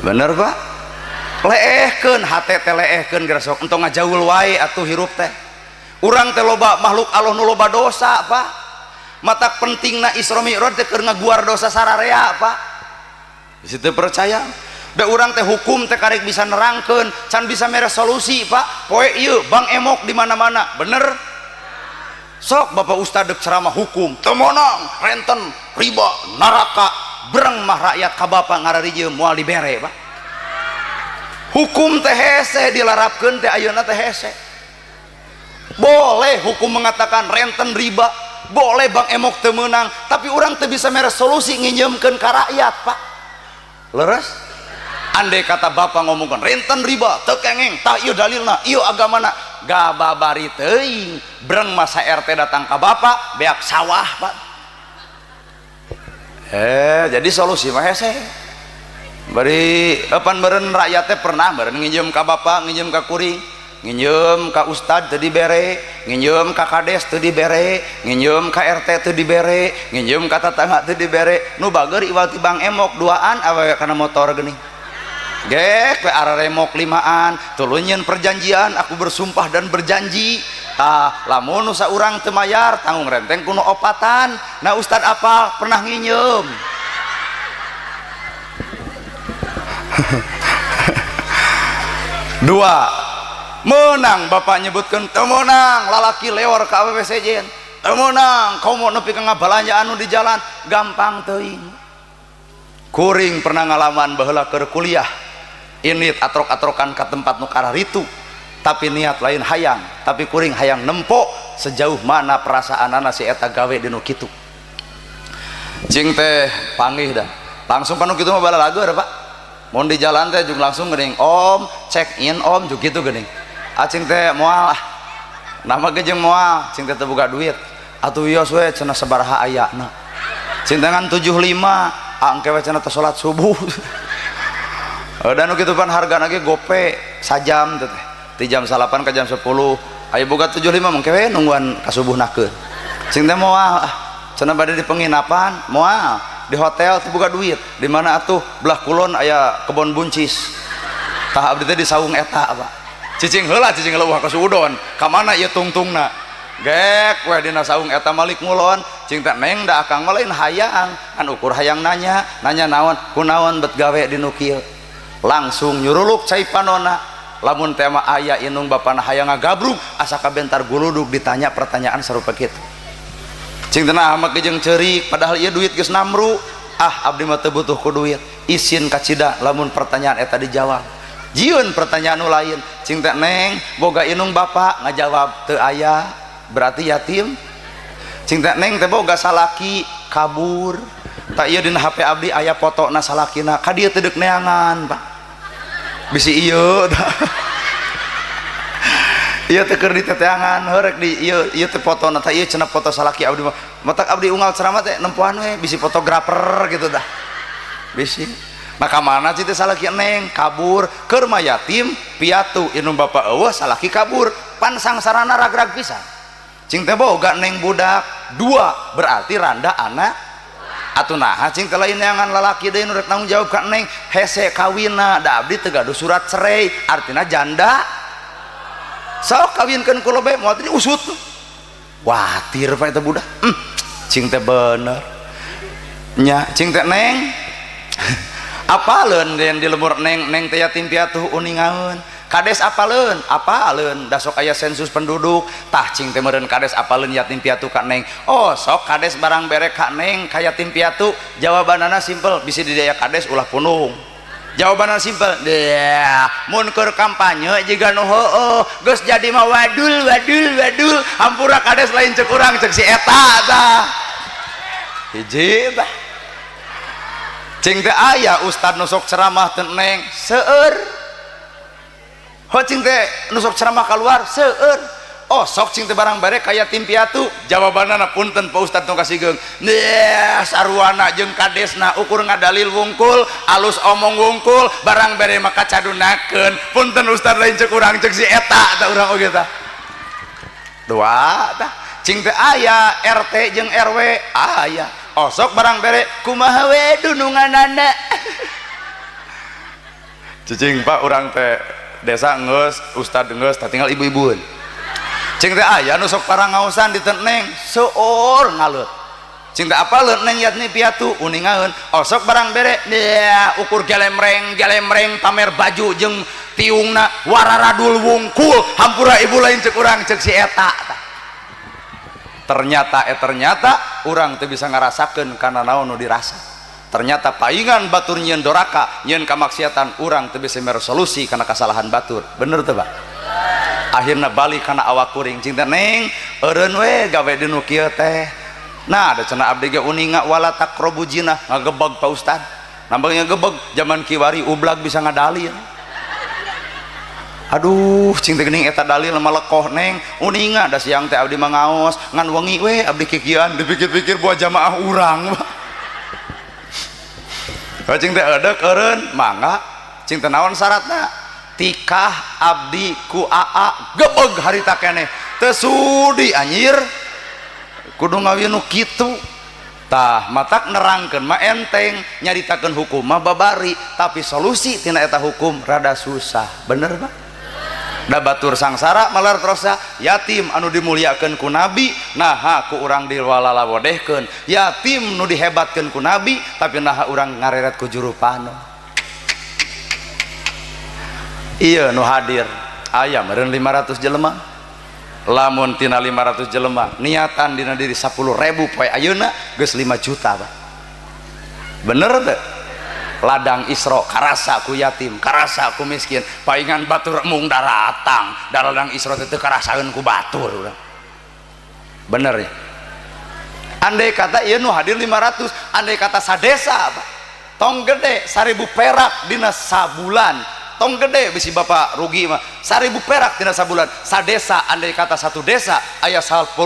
Bener, Pak? Leehkeun hate teh, leehkeun geura sok, entong ngajaul wae atuh hirup teh. Urang teh loba makhluk Allah nu loba dosa, Pak. Matak pentingna Isra Mi'raj teh keur ngaguar dosa sararea, Pak. Situ percaya da urang teh hukum teh karek bisa nerangkeun, can bisa mere solusi, Pak. Poe ieu bank emok di mana-mana, bener? Sok bapak ustad dek ceramah hukum teu meunang, renten riba neraka, breng mah rakyat ka bapak ngararijeum moal dibere, Pak. Hukum teh hese dilarapkeun teh ayeuna teh hese. Boleh hukum mengatakan renten riba boleh, bank emok teu meunang, tapi urang teu bisa mere solusi nginjeumkeun ka rakyat, Pak. Leres? Andai kata bapak ngomongkan renten riba teu kengeng, tah ieu dalilna, ieu agamana, gababari teuing, breng masa RT datang ka bapak beak sawah, Pak. Jadi solusi mah hese. Bari apan meureun rakyat teh pernah meureun nginjem ka bapak, nginjem ka kuring, nginjem ka ustad teu dibere, nginjem ka kades teu dibere, nginjem ka RT teu dibere, nginjem ka tetangga teu dibere. Nu bager iwal ti bank emok duaan awewe kana motor geuning gek we araremok limaan, tuluy nyieun perjanjian, "Aku bersumpah dan berjanji." Tah, lamun nu saurang teu mayar tanggung renteng kuno opatan. Nah, ustad apal, pernah nginjem. Dua menang bapak nyebutkan teu meunang lalaki leor ka awewe sejen. Teu meunang komo nepi ka ngabalanja anu di jalan gampang teuing. Kuring pernah ngalaman baheula keur kuliah init atrok-atrokan ka tempat nu kararitu tapi niat lain hayang tapi kuring hayang nempo sejauh mana perasaanana si eta gawe di nu kitu. Cing teh panggih dah langsung panu kitu mah balalagur Pak. Mun di jalan teh jeung langsung geuning om check in om jeung kitu geuning. Acing teh moal ah. Nama ge jeung moal cing teh teu boga duit. Atuh wios we cenah sabaraha ayana. Cing teh ngan 75 angke we cenah teh salat subuh. Dan nu kitu pan hargana ge gope sajam teh. Ti jam 8 ka jam 10. Aya boga 75 mangke we nungguan ka subuhnakeun. Cing teh moal ah. Cenah bade di penginapan moal. Di hotel teu boga duit. Di mana atuh belah kulon aya kebon buncis. Tah abdi teh di saung eta Pak. Cicing heula cicing heula wah ka suudon. Ka mana ieu tungtungna? Gek we dina saung eta malik ngulon. Cing teh neng da akang mah lain hayang. Kan ukur hayang nanya, nanya naon? Kunaon bet gawe di nu kieu? Langsung nyuruluk cai panona. Lamun teh mah aya inung bapana hayang ngagabrug asa kabentar guludug ditanya pertanyaan sarupa kitu. Cing teh nah mah jeung ceurik padahal ieu duit geus namru. Ah abdi mah teu butuh ku duit. Isin kacida lamun pertanyaan eta dijawab. Jieun pertanyaan nu lain. Cing teh neng boga inung bapak ngajawab teu aya berarti yatim. Cing teh neng teh boga salaki kabur. Tak ieu dina HP abdi aya fotona salakina ka dieu teu deuk neangan Pak. Bisi ieu tah. Ieu teh keur diteteangan heurek di ieu ieu teh fotona tah ieu cenah foto salaki abdi mah. Matak abdi unggal ceramah teh nempohan we bisi fotografer gitu tah. Bisi maka mana sih teh salaki neng kabur keur mah yatim piatu inung bapak eueuh salaki kabur pan sangsarana ragrag pisan. Cing teh boga neng budak dua berarti randa anak atuh naha cing teh lain neangan lalaki deui nu rek tanggung jawab ka neng hese kawinna da abdi teu gaduh surat cerai artina janda sok kawinkeun ku lobe moal teh diusut watir Pak eta budak. Cing teh bener nya cing teh neng apaleun den di lemur neng neng teh yatim piatu uningaeun kades apaleun apaleun da sok aya sensus penduduk tah cing teh meureun kades apaleun yatim piatu ka neng oh sok kades barang bere ka neng ka yatim piatu jawabanana simpel bisi di daya kades ulah punung jawabanana simpel deah mun keur kampanye jiga nu heueuh geus jadi mah wadul wadul wadul hampura kades lain ceuk urang ceuk si eta tah hiji tah. Cing teh aya ustad nu sok ceramah teh neng seueur. Ho cing teh nu sok ceramah keluar seueur. Oh sok cing teh barang bare ka yatim piatu jawabanana punten Pak Ustad nu kasigeung. Nih saruana jeung kadesna ukur ngadalil wungkul, alus omong wungkul, barang bare mah kacadunakeun. Punten Ustad lain ceuk urang ceuk si eta tah urang oge tah. Dua tah. Cing teh aya RT jeung RW aya. Osok barang bere kumaha we dununganana. Cicing Pak urang teh desa geus ustad geus tah tinggal ibu-ibueun. Cing teh aya nu sok parangaosan di teh neng seueur ngaleut. Cing teh apaleun neng yatim piatu uningaeun. Osok barang bere nya ukur gelemreng gelemreng pamer baju jeung tiungna wararadul wungkul hampura ibu lain ceuk urang ceuk si eta tah. Ternyata ternyata urang teu bisa ngarasakeun kana naon nu dirasa. Ternyata paingan batur nyieun doraka, nyieun kamaksiatan urang teu bisa mere solusi kana kasalahan batur. Bener teu Pak? Akhirna balik kana awak kuring cing teh neng eureun we gawe di nu kieu teh. Nah da cenah abdi ge uninga wala taqrabu zina ngagebeg Pak Ustad. Nambah ngagebeg zaman kiwari ublag bisa ngadalil. Aduh cing teh geuning eta dalil mah lekoh neng uninga da siang teh abdi mah ngaos ngan wengi we abdi kikian dipikir-pikir buat jamaah urang. Cing teh eudek eureun mangga cing teh naon syaratna tikah abdi ku aa gebeg harita keneh teu sudi anjir kudu ngawin nu kitu tah matak nerangkeun mah enteng nyaritakeun hukum mah babari tapi solusi tina eta hukum rada susah bener Pak. Da batur sangsara malar terosa yatim anu dimuliakeun ku nabi naha ku urang diwalalawodehkeun yatim nu dihebatkeun ku nabi tapi naha urang ngareret ku juru pano. Ieu nu hadir aya meureun 500 jelema Lamun tina 500 jelema niatan dina diri 10.000 poe ayeuna geus 5 juta, Pak. Bener teu? Ladang Isro karasa ku yatim, karasa ku miskin, paingan batur mung daratang, da ladang Isro teh teu karasaeun ku batur urang. Bener ya? Andai kata ieu nu hadir 500, andai kata sadesa, Pak. Tong gede 1000 perak dina sabulan, tong gede bisi bapak rugi mah 1000 perak dina sabulan sadesa. Andai kata satu desa aya 10.000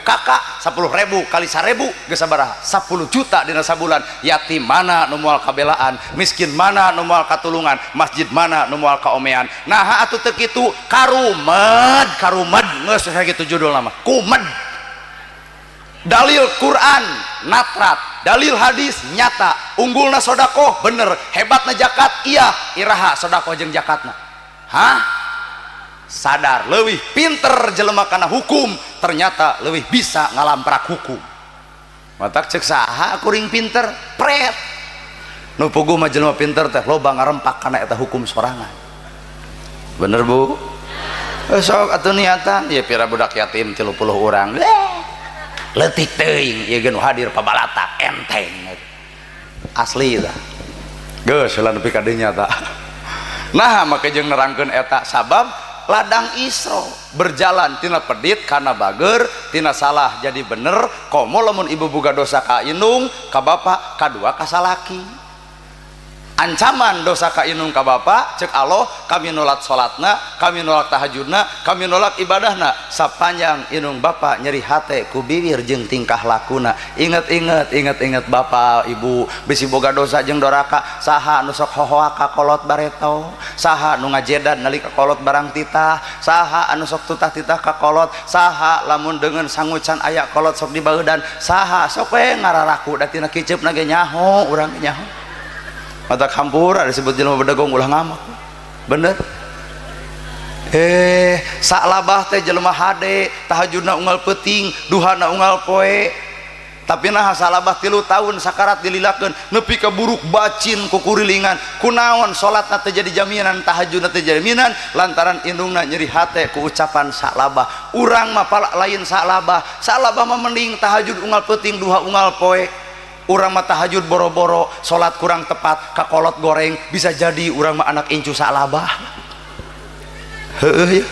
kakak, 10.000 kali 1000 geus sabaraha? 10 juta dina sabulan. Yatim mana nu moal kabelaan, miskin mana nu moal katulungan, masjid mana nu moal kaomean? Nah, atuh teu kitu karumed, karumed geus kitu judulna mah kumed. Dalil Quran natrat, dalil hadis nyata, unggulna sodakoh bener, hebatna zakat iya. Iraha sodakoh jeung zakatna? Hah, sadar leuwih pinter jelema kana hukum ternyata leuwih bisa ngalamprak hukum. Matak cek saha kuring pinter pret nu puguh mah jelema pinter teh loba ngarempak kana eta hukum sorangan. Bener, Bu? Sok atuh niatan ya, pira budak yatim 30 urang, leutik teuing ieu ge nu hadir pabalatak enteng asli tah. Geus heula nepi ka dinya tah. Nah, make jeung nerangkeun eta sabab ladang Isro berjalan tina pedit kana bager, tina salah jadi bener. Komo lamun ibu boga dosa ka indung ka bapak, kadua ka salaki. Ancaman dosa ka indung ka bapak, cek Allah, kami nolak salatna, kami nolak tahajudna, kami nolak ibadahna sapanjang indung bapak nyeri hate ku bibir jeung tingkah lakuna. Inget-inget, inget-inget, bapak ibu bisi boga dosa jeung doraka. Saha nu sok hohoa ka kolot bareto? Saha nu ngajedan nalika kolot barang titah? Saha anu sok tutah titah ka kolot? Saha lamun dengan sangucan aya kolot sok dibaudan? Saha? Sok we ngararaku da tina kiceupna ge nyaho, urang ge nyaho. Mata kampura disebut jelema bedegong, ulah ngamak. Bener, Saklabah teh jelema hade, tahajudna unggal peuting, duhana unggal poe. Tapi nah, Saklabah 3 tahun sakarat dililakeun nepi ka buruk bacin kukurilingan. Kunaon salatna teh jadi jaminan, tahajudna teh jaminan? Lantaran indungna nyeri hate ku ucapan Saklabah. Urang mah palak lain Saklabah. Saklabah mah mending tahajud unggal peuting, duha unggal poe. Urang mah tahajud boro-boro, salat kurang tepat, kakolot goreng. Bisa jadi urang mah anak incu Saklabah. Heueuh ya.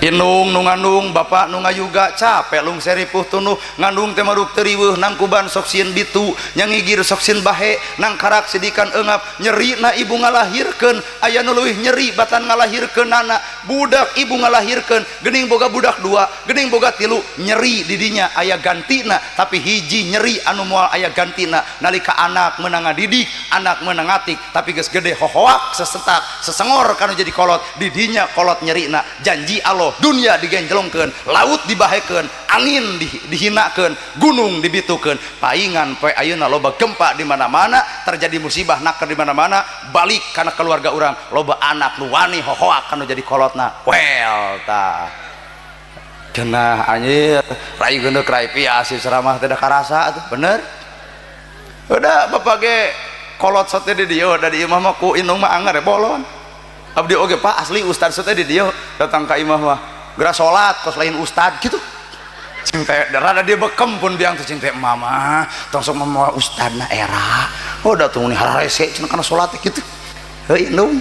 Indung nu ngandung, bapak nu ngayuga, capek lung seripuh tunuh. Ngandung teh maruk teu riweuh, nangkuban sok sieun bitu, nyangigir sok sieun bahe, nangkarak sidikan eungap. Nyerina ibu ngalahirkeun aya nu leuwih nyeri batan ngalahirkeunana. Budak ibu ngalahirkeun geuning boga budak dua, geuning boga tilu, nyeri didinya aya gantina. Tapi hiji nyeri anu moal aya gantina nalika anak meunang ngadidik, anak meunang ngatik, tapi geus gede hohoak sesetak sesengor kanu jadi kolot. Didinya kolot nyerina. Janji Allah, dunia digenjlongkeun, laut dibahekeun, angin dihinakeun, gunung dibitukeun. Paingan poe ayeuna loba gempa di mana-mana, terjadi musibah naker di mana-mana. Balik kana keluarga urang, loba anak nu wani hohoak kanu jadi kolotna. Well, tah genah anjir, rai geundeuk rai pias ceramah teh da karasa atuh. Bener udah, bapak ge kolot sote di dieu, da di imah mah ku indung mah anger bolon. Abdi oge, Pak, asli ustad sote di dieu, datang ka imah mah geura salat kos lain ustad gitu. Cing teh rada dia bekem pun biang tuh, cing teh, "Mama, tong sok mama ustad na era." Oh, da tuh ni hararese cenah kana salat gitu. Heuh, indung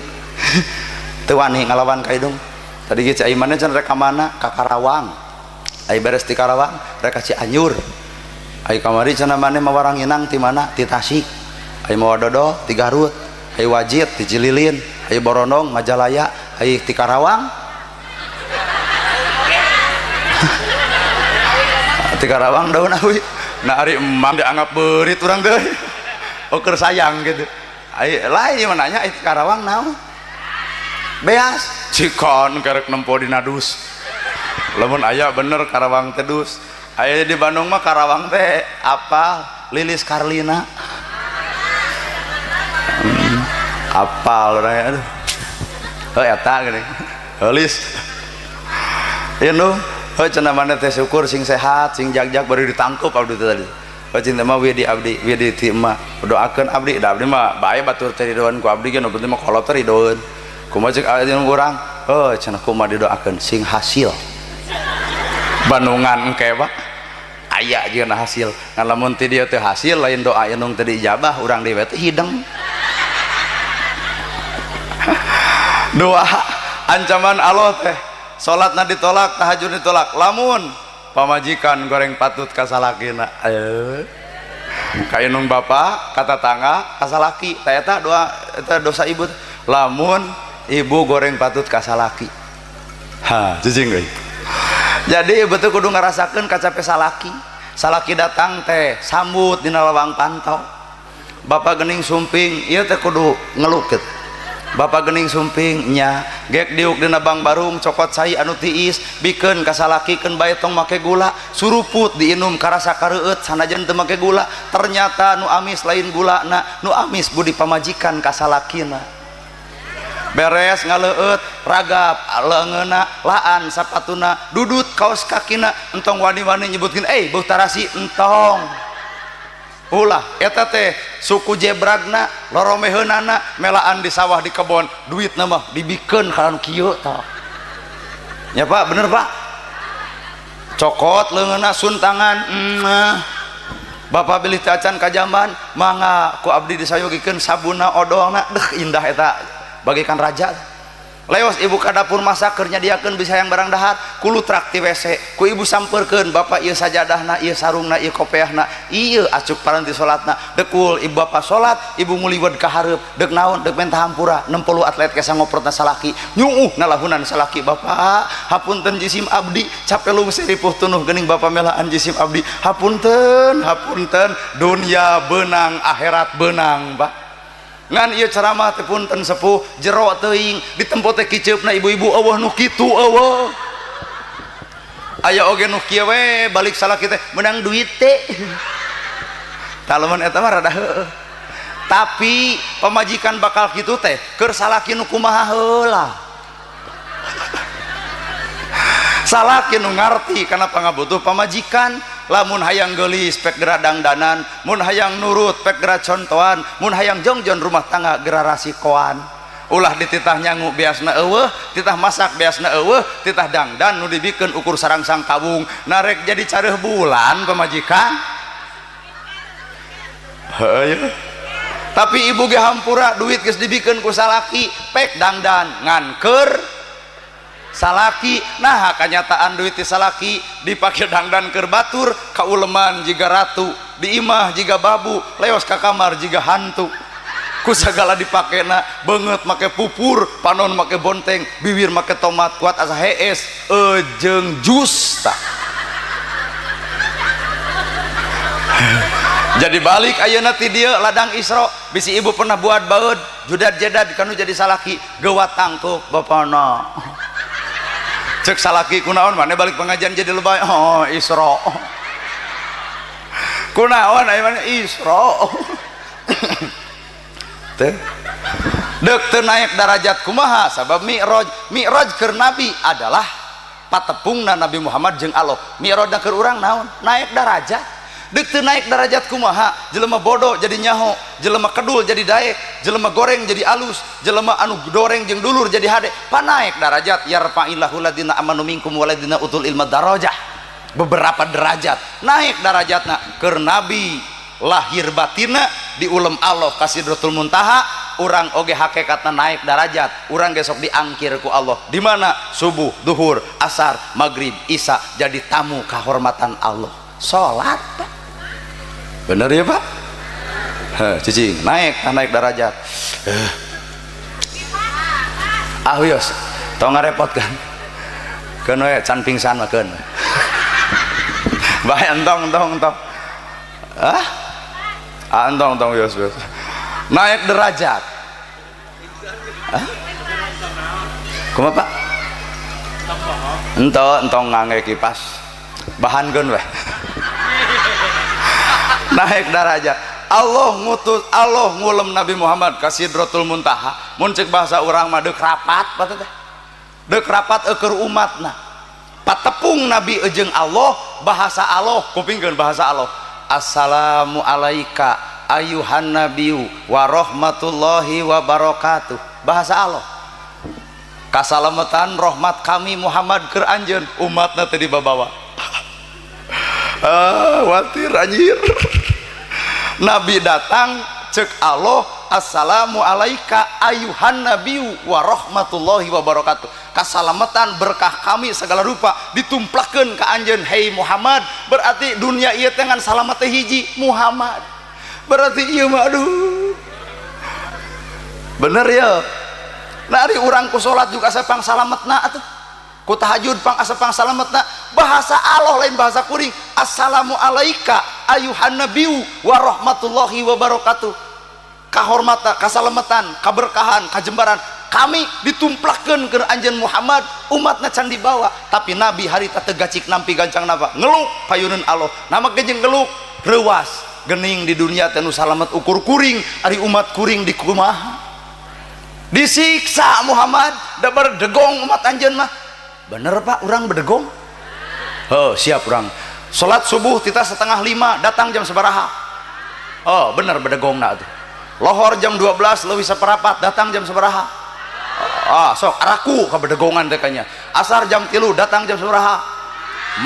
teu wani ngalawan ka indung. Tadi ge cai mana cenah, rek ka mana? Ka Karawang. Ai beres di Karawang rek ka Cianjur. Ai kamari cenah maneh mawa ranginang ti mana? Ti Tasik. Ai mawa dodol ti Garut. Ai wajit ti Cililin. Ai borondong Majalaya. Ai ti Karawang, ti Karawang daun awi. Nah, ari emang dianggap beurit urang teh, oker sayang gitu. Ai lain mah nanya, ai ti Karawang naon? Beas cikon kerek nempo dina dus. Lamun aya bener Karawang teh dus. Aya di Bandung mah Karawang teh apa? Lilis Karlina. Apal orangnya, aduh. Oh, eta gini heulis ieu nu heuh cenah maneh teh syukur sing sehat, sing jag-jag. Baru ditangkep abdi teh tadi. Oh, cinta mah wedi abdi, wedi ti emak, doakeun abdi da abdi mah bae batur teh ridoan ku abdi ge, nu penting mah kolot teh ridoeun. Kumaha cek aya urang? Oh, cenah kumaha didoakeun sing hasil. Bandungan engke Pak aya jeung hasil. Ngan lamun ti dieu teu hasil lain doa indung teu diijabah urang deui teh hideng. Doa ancaman Allah teh salatna ditolak, tahajud ditolak, lamun pamajikan goreng patut ka salakina. Ka indung bapa, ka tatangga, ka salaki. Tah eta doa eta dosa ibu. Lamun ibu goreng patut ka salaki. Ha, cicing euy. Jadi ibu teh kudu ngarasakeun kacape salaki. Salaki datang teh sambut dina lawang pantau. Bapak gening sumping, ieu teh kudu ngeluk kitu. Bapak gening sumping nya, gek diuk dina bang barung cokot cai anu tiis, bikeun ka salaki keun bae tong make gula, suruput diinum karasa kareueut sanajan teu make gula, ternyata nu amis lain gulana, nu amis budi pamajikan ka salakina. Beres ngaleueut ragap leungeunna laan sapatuna dudut kaos kakina entong wani-wani nyebutkeun beuh tarasi entong ulah eta teh suku jebragna loromeheunana melaan di sawah di kebon duitna mah dibikeun ka anu kieu tah nya Pak bener Pak cokot leungeunna suntangan Bapak bilih teu acan ka jamban mangga ku abdi disayogikeun sabunna odolna deuh indah eta bagaikan raja. Leos ibu ka dapur masak keur nyadiakeun bisa yang barang dahar kulutrak ti WC ku ibu sampeurkeun bapak ieu sajadahna ieu sarungna ieu kopeahna ieu acuk paranti salatna dekul ibu bapak salat ibu nguliwet ka hareup deuk naon deuk menta hampura 60 atlet kesa ngoprotna salaki nyuuh nalahunan salaki bapak hapunten jisim abdi capelung seripuh tunuh geuning bapak melaan jisim abdi hapunten hapunten dunia beunang akhirat beunang Pak. Ngan ieu ceramah teh punten sepuh jero teuing ditempo teh kiceupna ibu-ibu eueuh nu kitu eueuh aya oge nu kieu we balik salaki teh meunang duit teh tah lamun eta mah rada heueuh tapi pamajikan bakal kitu teh keur salaki nu kumaha heula salaki nu ngarti kana pangabutuh pamajikan. Lamun hayang geulis pek geura dangdanan, mun hayang nurut pek geura contohan, mun hayang jongjon rumah tangga geura rasikoan. Ulah dititah nyangu beasna eueuh, titah masak beasna eueuh, titah dangdan nu dibikeun ukur sarangsang kawung, narek jadi careuh bulan pamajikan. Heueuh. Tapi ibu ge hampura duit geus dibikeun ku salaki, pek dangdan ngan keur salaki. Nah kanyataan duit ti salaki dipake dangdan keur batur kauleman jiga ratu di imah jiga babu leos ka kamar jiga hantu ku sagala dipakena beungeut make pupur panon make bonteng bibir make tomat kuat asa hees jeung jus tah. Jadi balik ayeuna ti dieu ladang Isra bisi ibu pernah buat baeud judad jedad kanu jadi salaki geuwat tangkuk bapana cek salaki kunaon mana balik pengajian jadi lebay oh Isra kunaon aya mana Isra teh deuk teu naik darajat kumaha sabab mi'raj mi'raj keur nabi adalah patepungna Nabi Muhammad jeung Allah mi'raj keur urang naon naik darajat deuk teu naik darajat kumaha jelema bodoh jadi nyaho jelema kedul jadi daek jelema goreng jadi alus jelema anu doreng jeung dulur jadi hade panaik darajat yarfa'illahu ladina amanu minkum waladina utul ilma darajah beberapa derajat naik darajatna keur nabi lahir batina diulem Allah ka Sidratul Muntaha urang oge hakikatna naik darajat urang gesok diangkir ku Allah di mana subuh duhur asar maghrib isya jadi tamu kehormatan Allah salat Pak. Bener ya Pak? Heh, cicing naik naik darajat. Ah wios, tong ngarepotkan. Keun we can pingsan mah keun. Bae entong entong entong. Ah? Ah entong entong wios wios. Naik derajat. Hah? Kumaha Pak? Entong entong ngangge kipas. Bahankeun we. Naik darajat Allah ngutus Allah ngulem Nabi Muhammad ka Sidratul Muntaha mun ceuk bahasa urang mah deuk rapat batu teh deuk rapat eueur umatna patepung Nabi jeung Allah bahasa Allah kupingkeun bahasa Allah assalamu alaika ayuhan nabiyyu wa rahmatullahi wa barakatuh bahasa Allah kasalametan rahmat kami Muhammad keur anjeun umatna teh dibabawa. Ah, watir anjir. Nabi datang, cek Allah, assalamu alaika ayuhan nabiyyu wa rahmatullahi wa wabarakatuh. Kasalamatan berkah kami segala rupa ditumplakeun ka anjeun, hei Muhammad. Berarti dunia ieu teh ngan salamet teh hiji, Muhammad. Berarti ieu mah aduh, bener ya. Nah, ari urang ku salat juga asa pang salametna atuh, ku tahajud pang asa pang salametna. Bahasa Allah lain bahasa kuring. Assalamu alaika ayuhan nabiyyu wa rahmatullahi wa barakatuh. Kahormatan, kasalamatan, kaberkahan, kajembaran kami ditumplakkeun ke anjeun Muhammad. Umatna can dibawa, tapi Nabi harita teu gacik nampi gancang napa ngeluk payuneun Allah nama gejeng ngeluk reuwas gening. Di dunia teh nu salamet ukur kuring, ari umat kuring di kumaha disiksa Muhammad da berdegong umat anjeun mah. Bener, Pak, urang berdegong. Oh, siap. Urang salat subuh tita 4.30, datang jam sabaraha? Oh, bener bedegongna tuh. Lohor jam 12 leuwih saparapat, datang jam sabaraha? Ah, sok araku kabedegongan teh kanya. Asar jam 3, datang jam sabaraha?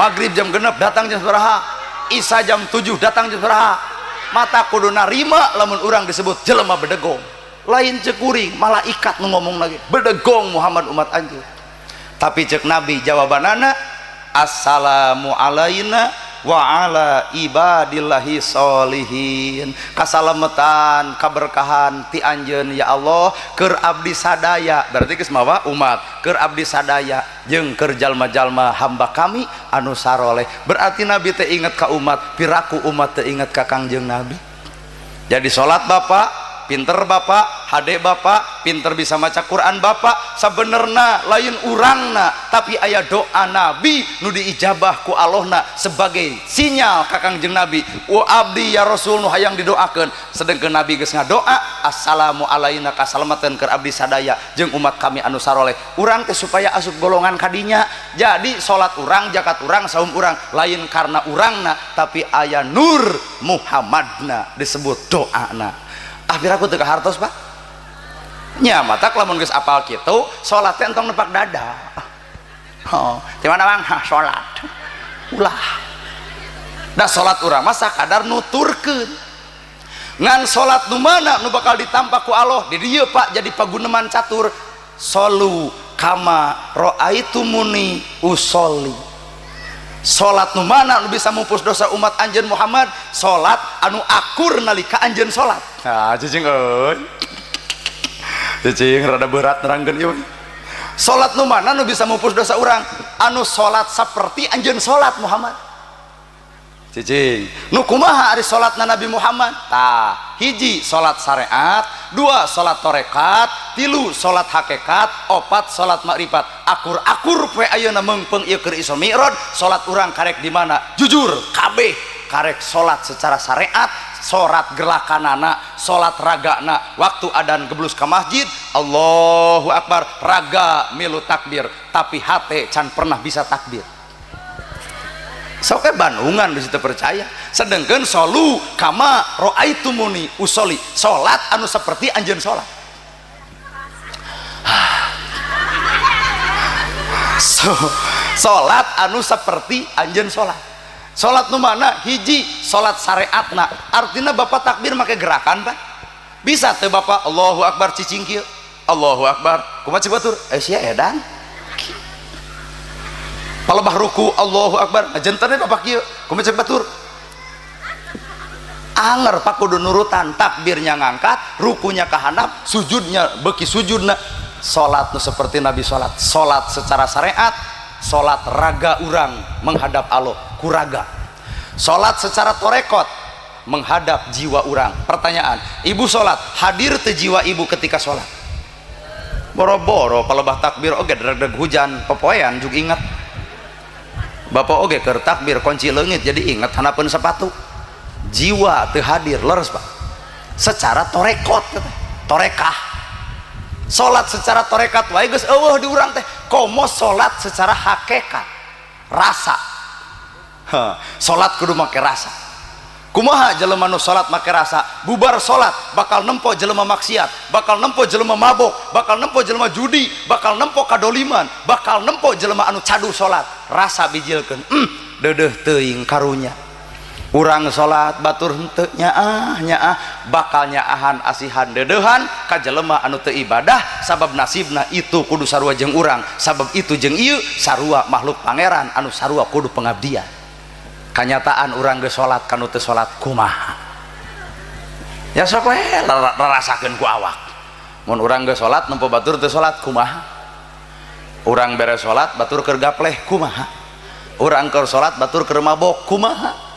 Maghrib jam 6, datang jam sabaraha? Isya jam 7, datang jam sabaraha? Mata kudu narima lamun urang disebut jelema bedegong. Lain cek kuring, malaikat nu ngomong lagi, bedegong Muhammad umat anjeun. Tapi cek Nabi jawabanana, assalamu alaina wa ala ibadillahi solihin. Kasalametan kaberkahan ti anjeun ya Allah keur abdi sadaya, berarti geus mawa umat, keur abdi sadaya jeung keur jalma-jalma hamba kami anu saroleh. Berarti Nabi teh inget ka umat, piraku umat teh inget ka Kangjeng Nabi. Jadi salat bapak pinter, bapak hade, bapak pinter bisa maca Quran, bapak sebenarnya lain urangna, tapi aya doa Nabi nu diijabah ku Allahna sebagai sinyal ka Kangjeng Nabi, wa abdi ya Rasul nu hayang didoakeun. Sedangkan Nabi geus ngadoa, assalamu alaina, kasalamatan keur abdi sadaya jeung umat kami anu saroleh. Urang teh supaya asup golongan kadinya. Jadi salat urang, zakat urang, saum urang lain karena urangna, tapi aya nur Muhammadna disebut doana. Ah, piraku teu kahartos, Pak, nya. Matak lamun geus apal kitu, salat teh entong nepak dada. Oh, di mana, Bang? Hah, salat ulah da salat urang mah sakadar nuturkeun. Ngan salat nu mana nu bakal ditampa ku Allah di dieu, Pak? Jadi paguneman catur, solu kama roaitumuni usolli. Salat nu mana nu bisa mupus dosa umat anjeun Muhammad? Salat anu akur nalika anjeun salat. Nah, cicing euy, cicing rada berat nerangkeun ieu. Salat nu mana nu bisa mupus dosa urang? Anu salat seperti anjeun salat, Muhammad. Cicing, nu kumaha ari salatna Nabi Muhammad? Tah, hiji salat syariat, dua salat torekat, tilu salat hakikat, opat salat makrifat. Akur-akur poe ayeuna meungpeung ieu keur Isra Mi'raj, salat urang karek di mana? Jujur kabeh karek salat secara syariat, salat gerakanana, salat ragana. Waktu adan geblus ka masjid, Allahu Akbar, raga milu takbir, tapi hate can pernah bisa takbir. Sok Bandungan bisa percaya. Sedangkan solu kama roaitumuni usoli, salat anu seperti anjeun salat. So, salat anu seperti anjeun salat. Salat nu mana? Hiji salat syariatna, artinya bapak takbir make gerakan, Pak. Bisa teu bapak Allahu Akbar cicing kieu? Allahu Akbar, kumaha cik batur? Eh, sia edan. Palebah ruku, Allahu Akbar, ngajenterne bapak kieu, kumaha cek batur? Anger, Pak, kudu nurutan takbirnya, ngangkat rukunya kahandap, sujudnya beki sujudna. Salat nu seperti Nabi salat, salat secara syariat, salat raga urang menghadap Allah kuraga, salat secara torekot menghadap jiwa urang. Pertanyaan, ibu salat hadir teu jiwa ibu ketika salat? Boro-boro palebah takbir oge deg hujan popoean juga ingat. Bapak oge keur takbir kunci leungit jadi ingat hanapeun sepatu. Jiwa teu hadir, leres, Pak. Secara torekot, torekah, salat secara torekat wae geus eueuh di urang teh, komo salat secara hakikat, rasa. Salat kudu make rasa. Kumaha jelema nu salat make rasa? Bubar salat bakal nempo jelema maksiat, bakal nempo jelema mabok, bakal nempo jelema judi, bakal nempo kadoliman, bakal nempo jelema anu cadu salat. Rasa bijilkeun, deudeuh teuing karunya. Urang salat batur henteu nyaah nyaah bakal nyaahan asihan deudeuhan ka jelema anu teu ibadah sabab nasibna itu kudu sarua jeung urang sabab itu jeung ieu sarua makhluk pangeran anu sarua kudu pengabdian. Kanyataan urang geus salat kanu teu salat kumaha? Ya sok we rarasakeun ku awak. Mun urang geus salat nempo batur teu salat kumaha? Urang beres salat batur keur gapleh kumaha? Urang keur salat batur keur mabok kumaha?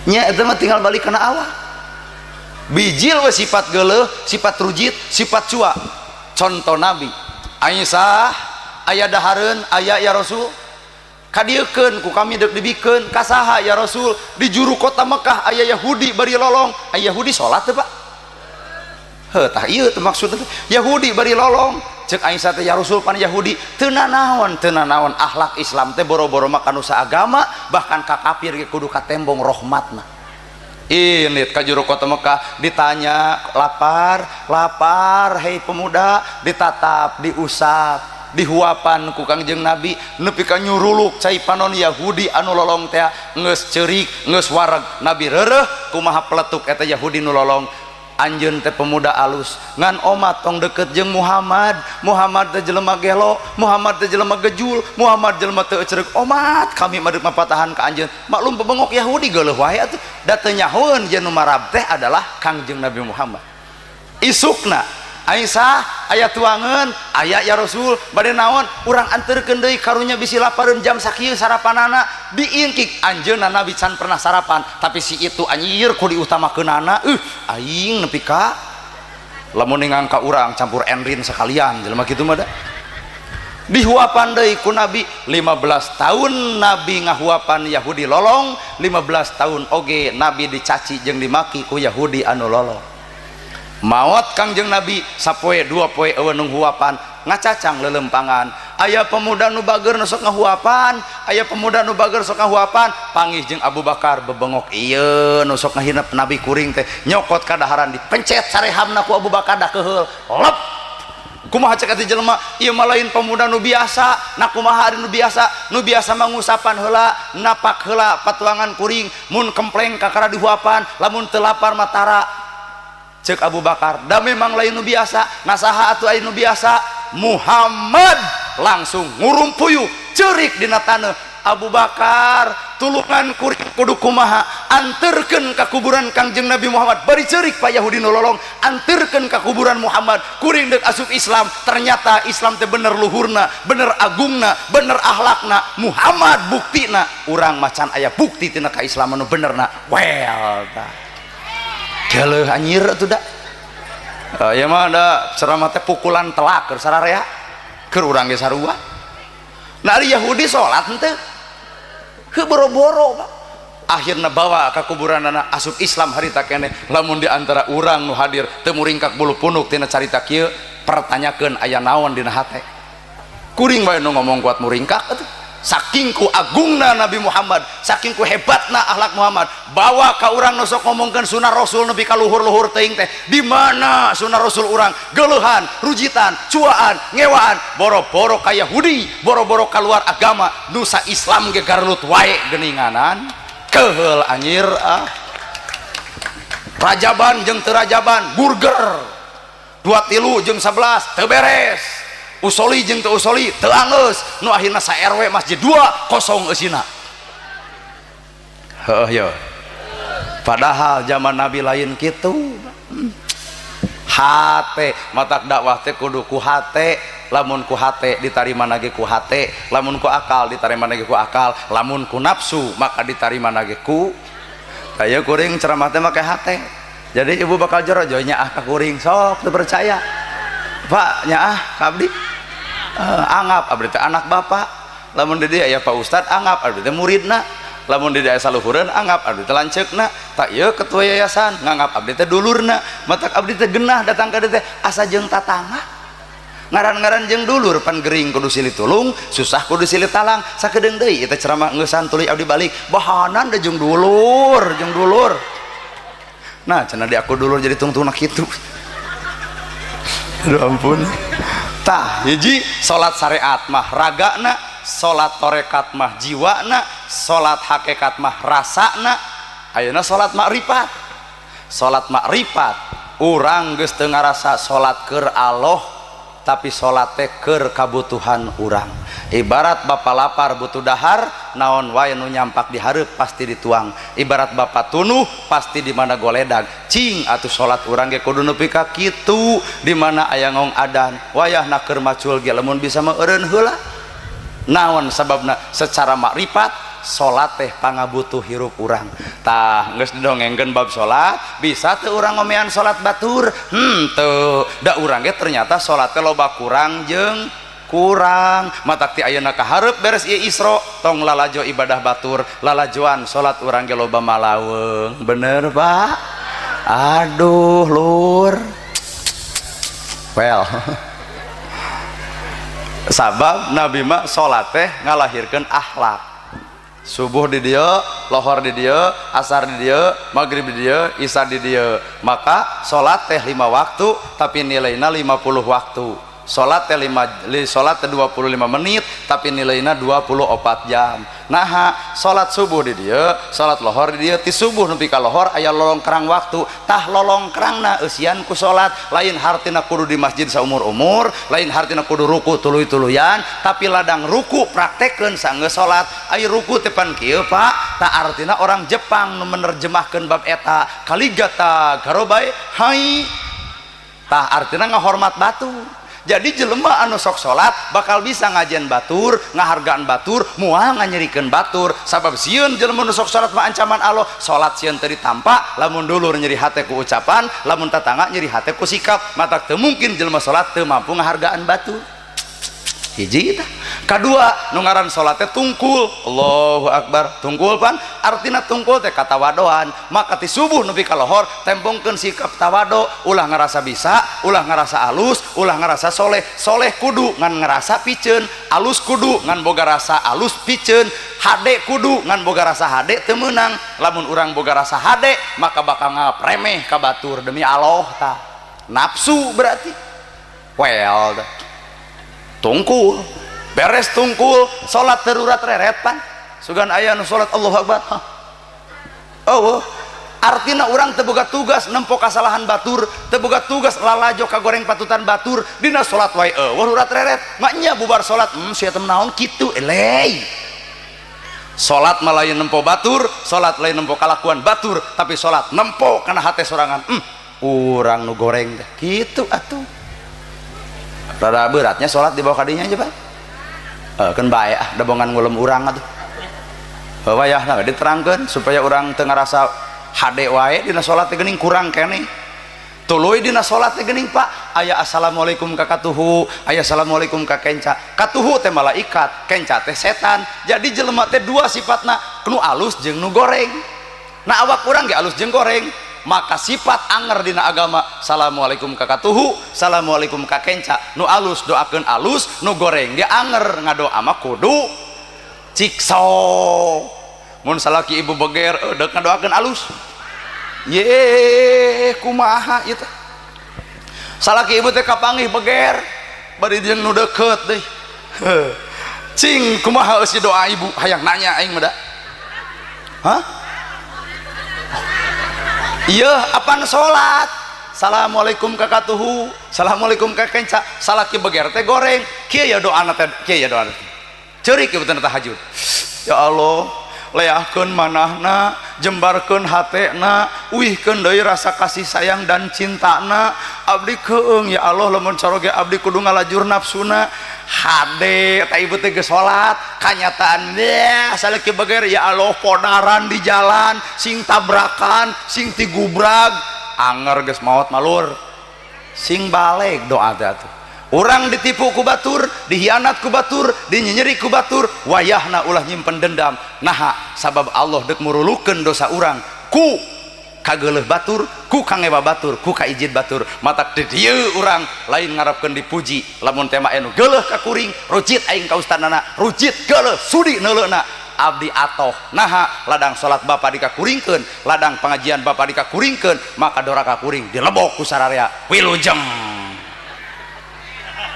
Nya eta mah tinggal balik kana awak. Bijil we sifat geuleuh, sifat rujit, sifat cua. Contoh Nabi Aisyah aya dahareun aya ya Rasul. Kadieukeun ku kami deuk dibikeun ka saha ya Rasul? Di juru kota Mekah aya Yahudi bari lolong. Aya Yahudi salat teu Pak? Heuh tah ieu teh maksudna Yahudi bari lolong. Ceuk Aisyah teh ya Rasul pan Yahudi teu nanaon teu nanaon akhlak Islam teh boro-boro mah kanu saagama bahkan ka kafir ge kudu katembong rahmatna. Ini ka juru kota Mekah ditanya lapar lapar hei pemuda ditatap diusap dihuapan ku Kangjeng Nabi nepi ka nyuruluk cai panon Yahudi anu lolong teh geus ceurik geus wareg. Nabi reureuh kumaha peletuk eta Yahudi nu lolong. Anjeun teh pemuda alus ngan omat tong deket jeung Muhammad. Muhammad teh jelema gelo, Muhammad teh jelema gejul, Muhammad jelema teu ecereuk omat kami mah deuk mapatahan ka anjeun. Maklum pebengok Yahudi geuleuh wae atuh da teu nyahoeun jeung nu marab teh adalah Kangjeng Nabi Muhammad. Isukna Aisyah aya tuangeun aya ya Rasul bade naon urang anterkeun deui karunya bisi lapareun jam sakieu sarapanana diingkik anjeunna Nabi can pernah sarapan tapi si itu anjir ku diutamakeunana aing nepi ka lamun ningang ka urang campur enrin sekalian jelema kitu mah da dihuapan deui ku Nabi. 15 tahun Nabi ngahuapan Yahudi lolong, 15 tahun oge Nabi dicaci jeung dimaki ku Yahudi anu lolong. Maot Kangjeng Nabi sapoe dua poe eueuh nu huapan ngacacang lelempangan. Aya pemuda nu bager nu sok ngahuapan, aya pemuda nu bager sok ngahuapan, panggih jeung Abu Bakar bebengok ieu nu sok ngahinep Nabi kuring teh nyokot kadaharan dipencet sarehamna ku Abu Bakar da keuheul lep. Kumaha cek atuh jelema ieu mah lain pemuda nu biasa, na kumaha ari nu biasa? Nu biasa mah ngusapan heula, napak heula patuangan kuring, mun kempleng kakara dihuapan, lamun teu lapar mah tara. Cek Abu Bakar da memang lain nu biasa, nasaha atuh aya nu biasa? Muhammad langsung ngurumpuyuk ceurik dina taneuh. Abu Bakar tulungan kuring kudu kumaha anterkeun ka kuburan Kangjeng Nabi Muhammad bari ceurik Pak Yahudi nu lolong anterkeun ka kuburan Muhammad kuring deuk asup Islam. Ternyata Islam teh bener luhurna, bener agungna, bener akhlakna. Muhammad buktina urang macan aya bukti tina kaislaman nu benerna. Well tah geuleuh anjir atuh da. Ya mah da ceramah teh pukulan telak keur sararea keur urang ge sarua. Nah ari Yahudi salat henteu heuh boro-boro Pak. Akhirna bawa ka kuburanana asup Islam harita keneh. Lamun di antara urang nu hadir teu muringkak bulu punuk tina carita kieu pertanyakeun aya naon dina hate. Kuring bae nu ngomong kuat muringkak atuh. Saking ku agungna Nabi Muhammad, saking ku hebatna akhlak Muhammad, bawa ka urang nu sok ngomongkeun sunah Rasul nepi ka luhur-luhur teuing teh. Di mana sunah Rasul urang? Geuleuhan, rujitan, cuaan, ngewaan, boro-boro ka Yahudi, boro-boro kaluar agama, nusa Islam ge garlut wae geuninganan. Keuheul anjir ah. Rajaban jeung teu rajaban, burger. 2 tilu jeung 11 teu beres. Usoli jeung teu usoli teu anggeus nu akhirna sa RW masjid 2 kosong eusina. Heuh ye. Padahal zaman Nabi lain kitu. Hate matak dakwah teh kudu ku hate, lamun ku hate ditarima nage ku hate, lamun ku akal ditarima nage ku akal, lamun ku nafsu maka ditarima nage ku. Aya kuring ceramah teh make hate. Jadi ibu bakal jero nyaah ka kuring sok teu percaya. Pak nyaah ka abdi. Anggap abdi teh anak bapak, lamun di dieu aya Pak Ustad anggap abdi teh muridna, lamun di dieu aya saluhureun anggap abdi teh lanceukna, tak ieu ketua yayasan nganggap abdi teh dulurna, matak abdi teh genah datang ka dieu teh asa jeung tatangga ngaran-ngaran jeung dulur pan gering kudu silih tulung, susah kudu silih talang, sakedeung deui ieu teh ceramah ngeusan tuluy abdi balik bahanan da jeung dulur, jeung dulur. Nah cenah di aku dulur jadi tungtungna kitu. Aduh ampun. Tah hiji salat syariat mah ragana, salat tarekat mah jiwana, Salat hakikat mah rasana ayeuna salat makrifat. Salat makrifat urang geus teu ngarasa salat keur Allah, tapi salat teh keur kabutuhan urang. Ibarat bapak lapar butuh dahar, naon wae nu nyampak di hareup pasti dituang. Ibarat bapak tunuh pasti di mana goledag. Cing atuh salat urang ge kudu nepi ka kitu, di mana aya ngong adan wayahna keur macul ge lamun bisa mah eureun heula. Naon sababna? Secara makrifat salat teh pangabutuh hirup urang. Tah geus didongengkeun bab salat, bisa teu urang ngomean salat batur? Teu. Da urang ge ternyata salat teh loba kurang jeung kurang. Matak ti ayeuna ka hareup beres ieu Isra, tong lalajo ibadah batur, lalajoan salat urang ge loba malaweung. Bener Pak? Aduh lur. Well. Sabab Nabi mah salat teh ngalahirkeun akhlak. Subuh di dia, lohor di dia, asar di dia, maghrib di dia, isya di dia. Maka salat teh 5 waktu tapi nilainya 50 waktu. Salat teh salat teh 25 menit tapi nilainya 24 jam. Nah, salat subuh di dia, salat lohor di dia, ti subuh nepi ka lohor aya lolongkrang waktu. Tah lolongkrangna eusian ku salat, lain hartina kudu di masjid saumur-umur, lain hartina kudu ruku tuluy-tuluyan, tapi ladang ruku praktekeun sanggeus salat. Ai ruku teh pan kieu Pak, tah artina orang Jepang nu menerjemahkeun bab eta, kaligata garobai hai. Tah artina ngahormat batu. Jadi jelema anu sok salat bakal bisa ngajian batur, ngahargaan batur, moal nganyerikeun batur. Sabab sieun jelema nu sok salat mah ancaman Allah, salat sieun teu ditampa, lamun dulur nyeri hate ku ucapan, lamun tatangga nyeri hate ku sikap. Matak teu mungkin jelema salat teu mampu ngahargaan batur. Hiji tah. Kadua nu ngaran salat teh tungkul. Allahu akbar. Tungkul pan artina tungkul teh katawadoan. Maka ti subuh nepi ka lohor tembongkeun sikap tawado, ulah ngarasa bisa, ulah ngarasa alus, ulah ngarasa soleh. Soleh kudu ngan ngarasa piceun, alus kudu ngan boga rasa alus piceun, hade kudu ngan boga rasa hade teu meunang. Lamun urang boga rasa hade maka bakal ngapremeh ka batur demi Allah tah. Nafsu berarti. Well tah. Tungkul beres tungkul salat darurat reret pan sugan aya nu salat Allahu akbar. Oh, artina urang teu boga tugas nempo kasalahan batur, teu boga tugas lalajo kagoreng patutan batur dina salat wae eueuh urat reret. Maknya bubar salat sia teh naon kitu eleh. Salat mah lain nempo batur, salat lain nempo kalakuan batur, tapi salat nempo kana hate sorangan. Urang nu goreng teh kitu atuh. Rada beratnya sholat di bawah kadinya aja Pak. Kan bae ah dabongan ngulem urang atuh. Wayahna diterangkeun supaya urang teu ngarasa hade wae dina salat teh geuning kurang keneh. Tuluy dina salat teh geuning Pak, aya assalamualaikum ka katuhu, aya assalamualaikum ka kenca. Katuhu teh malaikat, kenca teh setan. Jadi jelema teh dua sifatna, nu alus jeung nu goreng. Nah awak urang ge alus jeung goreng. Maka sifat anger dina agama assalamualaikum ka katuhu, assalamualaikum ka kenca. Nu alus doakeun alus, nu goreng ge anger ngadoa mah kudu cikso. Mun salaki ibu beger deuk ngadoakeun alus. Ye kumaha ieu teh? Salaki ibu teh kapanggih beger bari jeung nu deukeut deui. Cing kumaha eusi doa ibu hayang nanya aing mah da. Hah? Iya, apaan sholat? Assalamualaikum ka katuhu, assalamualaikum ka kenca. Salaki beger teh goreng. Kieu ya doana teh, kieu ya doana. Ceurik ieu teh tahajud. Ya Allah, leahkeun manahna, jembarkeun hatena, uihkeun deui rasa kasih sayang dan cintana. Abdi keung ya Allah lamun caroge abdi kudu ngalajur nafsuna. Hade ta ibu teh geus salat, kanyataan deh salaki beger ya Allah podaran di jalan, sing tabrakan, sing tigubrag, anger geus maot malur. Sing balik doa teh atuh. Urang ditipu ku batur, dihianat ku batur, dinyinyeri ku batur, wayahna ulah nyimpen dendam. Naha sabab Allah deuk murulukeun dosa urang ku kageuleuh batur, ku kangewa batur, ku kaijid batur. Matak di dieu urang lain ngarepkeun dipuji, lamun tema anu geuleuh ka kuring, rujit aing ka ustadnana, rujit geuleuh sudi neuleuna. Abdi atoh naha ladang salat bapa dikakuringkeun, ladang pengajian bapa dikakuringkeun, maka doraka kuring dilebok ku sararea wilujeng.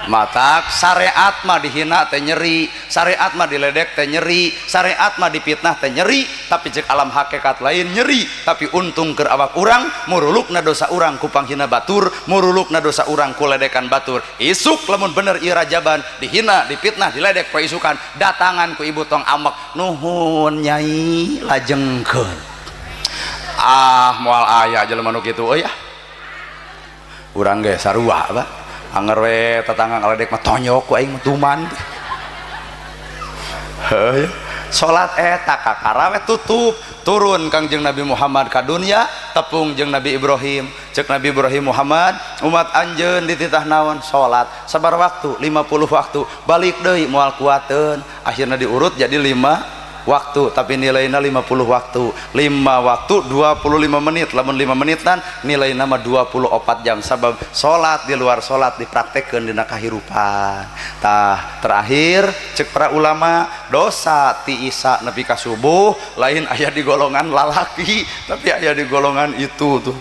Matak syariat mah dihina teh nyeri, syariat mah diledek teh nyeri, syariat mah dipitnah teh nyeri, tapi cek alam hakikat lain nyeri, tapi untung keur awak urang, murulukna dosa urang ku panghina batur, murulukna dosa urang ku ledekan batur. Isuk lamun bener ieu rajaban dihina, dipitnah, diledek poe isukan, datangan ku ibu tong ambek, nuhun nyai lajengkeun. Ah, moal aya jelema nu kitu euy ah. Urang ge sarua, Pak. Anger we tetangga ngaledek mah tonyok ku aing mah tuman. Heuh. Salat eta kakara we tutup, turun Kangjeng Nabi Muhammad ka dunya, tepung jeung Nabi Ibrahim. Cek Nabi Ibrahim, Muhammad, umat anjeun dititah naon? Salat. Sabar waktu, 50 waktu, balik deui moal kuateun. Akhirna diurut jadi 5 waktu, tapi nilainya 50 waktu. 5 waktu 25 menit, lamun 5 menitan nilai nama 24 jam, sabab salat di luar salat dipraktekkeun dina kahirupan. Tah, terakhir cek para ulama, dosa ti isya nepi ka subuh lain aya di golongan lalaki, tapi aya di golongan itu tuh.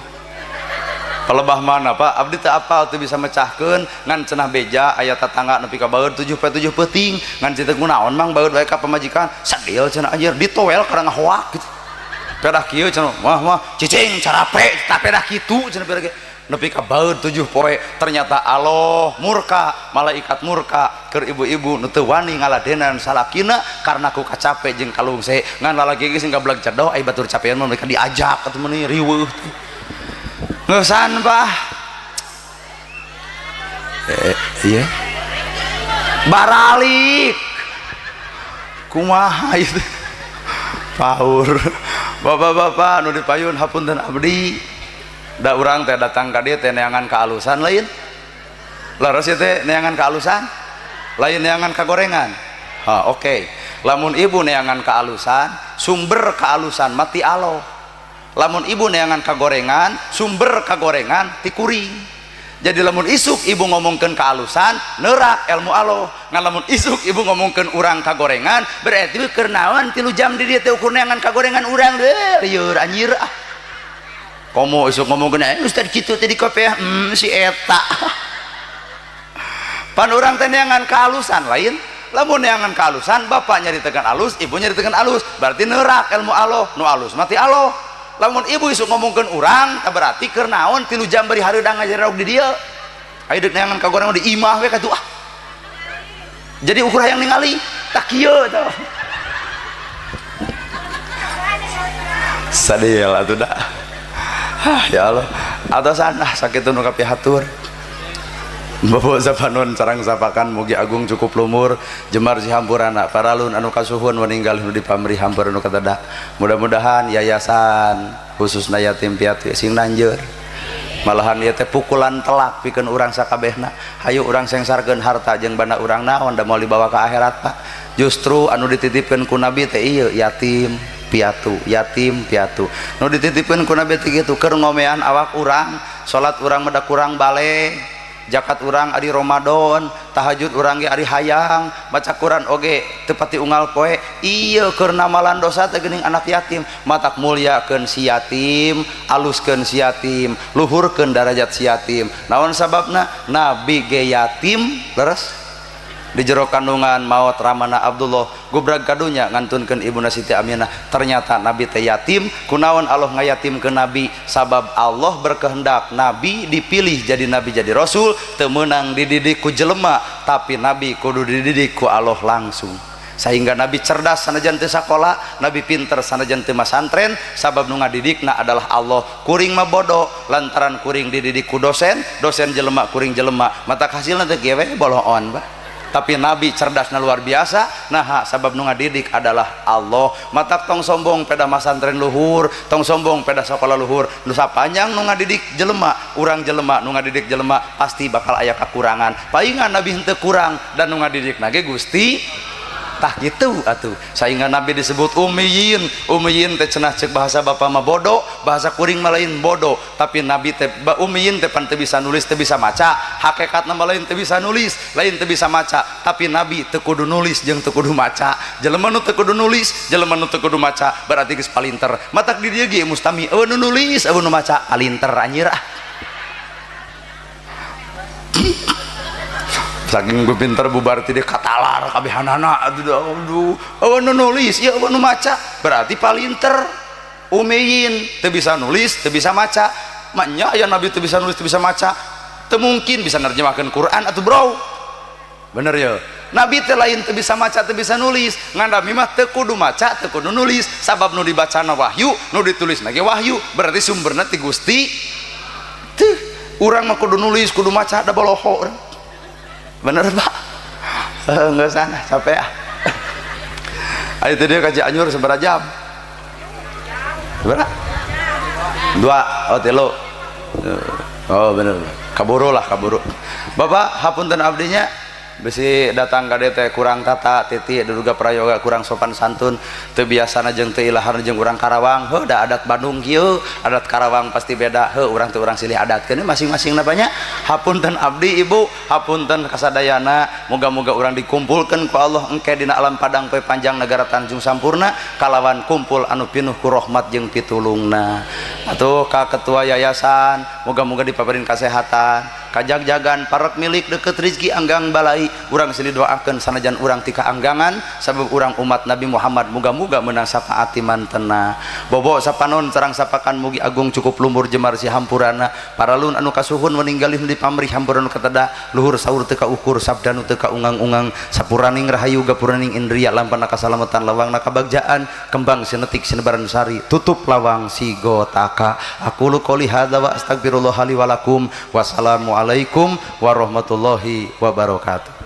Pelebah mana, Pak? Abdi teu apal, teu bisa mecahkeun, ngan cenah beja aya tatangga nepi ka baeud 7 poe 7 peuting, ngan citeuk naon mang baeud wae ka pamajikan, sadil cenah anjir ditowel karena ngahoak gitu. Pedah kieu cenah, mah mah cicing carape, tah pedah kitu cenah pedah nepi ka baeud 7 poe. Ternyata Allah murka, malaikat murka keur ibu-ibu nu teu wani ngaladenan salakina karena ku kacape jeung kalungse. Ngan lalaki ge sing gableg cedoh ai batur capean mah mereka diajak atuh meuni riweuh. Ngeusan, Pak. Iya. Baralik. Kumaha itu? Paur. Bapak-bapak nu dipayun hapunten abdi. Da urang teh datang ka dieu teh neangan kaalusan lain. Leres ieu teh neangan kaalusan? Lain neangan kagorengan. Ha, oke. Okay. Lamun ibu neangan kaalusan, sumber kaalusan mati Allah. Lamun ibu neangan kagorengan, sumber kagorengan ti kuring. Jadi lamun isuk ibu ngomongkeun kaalusan, neurak ilmu Allah. Ngan lamun isuk ibu ngomongkeun urang kagorengan, berarti keur naon 3 jam di dieu teh ukur neangan kagorengan urang deh, lieur anjir ah. Komo isuk ngomongkeun ustaz kitu teh di kopi, si eta. Pan urang teh neangan kaalusan lain. Lamun neangan kaalusan, bapak nyaritakeun alus, ibu nyaritakeun alus, berarti neurak ilmu Allah, nu alus mati Allah. Lamun ibu isuk ngomongkeun urang, tah berarti keur naon 3 jam bari hareudang ngajarok di dieu. Aya deuk neangan kagoreng di imah we katuh ah. Jadi ukur hayang ningali, tah kieu tah. Sadil atuh da. Hah, ya Allah. Atasan ah sakitu nu kapihatur. Bapak sapanun sareng sapakan mugi agung cukup lumur jemar sihampurana paralun anu kasuhun meninggal nu dipamri hampur anu katada. Mudah-mudahan yayasan khususna yatim piatu sing nanjeur. Malahan ieu teh pukulan telak pikeun urang sakabehna. Hayu urang sengsarkeun harta jeung banda urang naon da moal dibawa ka akhirat, Pak. Justru anu dititipkeun ku Nabi teh ieu yatim piatu, yatim piatu. Nu dititipkeun ku Nabi teh kitu keur ngomean awak urang, salat urang mah da kurang bale. Zakat urang ari Ramadan, tahajud urang ge ari hayang, baca Quran oge teu pati unggal poe. Ieu keur namalan dosa teh geuning anak yatim, matak mulyakeun si yatim, aluskeun si yatim, luhurkeun darajat si yatim. Naon sababna? Nabi ge yatim, leres? Di jero kandungan maot ramana Abdullah gubrag kadunya ngantunkeun ibuna Siti Aminah. Ternyata Nabi teh yatim. Kunaon Allah ngayatimkeun Nabi? Sabab Allah berkehendak Nabi dipilih jadi nabi jadi rasul, teu meunang dididik ku jelema, tapi Nabi kudu dididik ku Allah langsung. Sehingga Nabi cerdas sanajan teu sakola, Nabi pinter sanajan teu masantren, sabab nu ngadidikna adalah Allah. Kuring mah bodoh lantaran kuring dididik ku dosen, dosen jelema kuring jelema, mata hasilna teh kieu we boloon, Pak. Tapi Nabi cerdasna luar biasa, nah sabab nu ngadidik adalah Allah. Matak tong sombong peda masantren luhur, tong sombong peda sakola luhur. Nu sapanjang nu ngadidik jelema, urang jelema nu ngadidik jelema pasti bakal aya kakurangan. Palingan Nabi henteu kurang dan nu ngadidikna ge Gusti. Tah kitu atuh. Sehingga Nabi disebut ummiyin. Ummiyin teh cenah ceuk bahasa bapa mah bodoh, bahasa kuring mah lain bodoh, tapi Nabi teh ummiyin teh pan teu bisa nulis, teu bisa maca. Hakikatna mah lain teu bisa nulis, lain teu bisa maca, tapi Nabi teu kudu nulis jeung teu kudu maca. Jelema nu teu kudu nulis, jelema nu teu kudu maca berarti geus palinter. Matak di dieu ge mustami eueuh nu nulis, eueuh nu maca, palinter anjir ah. Saking gue pinter bubar ti katalar kabehanana, aduh aduh. Eueuh nu nulis, ieu eueuh nu maca. Berarti palinter. Umiyin teu bisa nulis, teu bisa maca. Maknya aya nabi teu bisa nulis, teu bisa maca. Teu mungkin bisa nerjemahkeun Quran atuh, bro. Bener ya? Nabi teh lain teu bisa maca, teu bisa nulis. Ngan nabi mah teu kudu maca, teu kudu nulis, sabab nu dibacana wahyu, nu ditulis ge wahyu, berarti sumberna ti Gusti. Teu, urang mah kudu nulis, kudu maca, da boloho urang. Bener, Pak? Enggak sana, capek ah. Ayo tadi ka Cianjur seberapa jam? Berapa? Dua, oh tilu. Oh bener. Kaburu lah, kaburu. Bapak, hapunten abdinya bisi datang ka dieu teh kurang tata titi duga prayoga, kurang sopan santun, teu biasana jeung teu ilaharna jeung urang Karawang. Heuh, da adat Bandung kieu, adat Karawang pasti beda. Heuh, urang teh urang silih adatkeun masing-masing napanya. Hapunten abdi, ibu, hapunten kasadayana. Moga-moga urang dikumpulkeun ku Allah engke dina alam padang poe panjang negara Tanjung Sampurna kalawan kumpul anu pinuh ku rahmat jeung pitulungna. Atuh ka ketua yayasan, moga-moga dipaparin kesehatan, kajag-jagan, parek milik, deket rezeki, anggang balai. Urang silih doakeun sanajan urang tika anggangan, sabab urang umat Nabi Muhammad, muga-muga menang syafaat mantena. Bobo sapanon sareng sapakan, mugi agung cukup lumur jemar si hampurana. Paralun anu kasuhun meninggalin di pamrih hampura nu kateda luhur, saur teu kaukur, sabda nu teu kaungang-ungang. Sapuraning rahayu, gapuraning indria, lampana kasalamatan, lawangna kabagjaan, kembang sinetik sinebaran sari, tutup lawang sigotaka. Aqulu qouli hadza wa astagfirullah li wa lakum. Wassalamualaikum warahmatullahi wabarakatuh.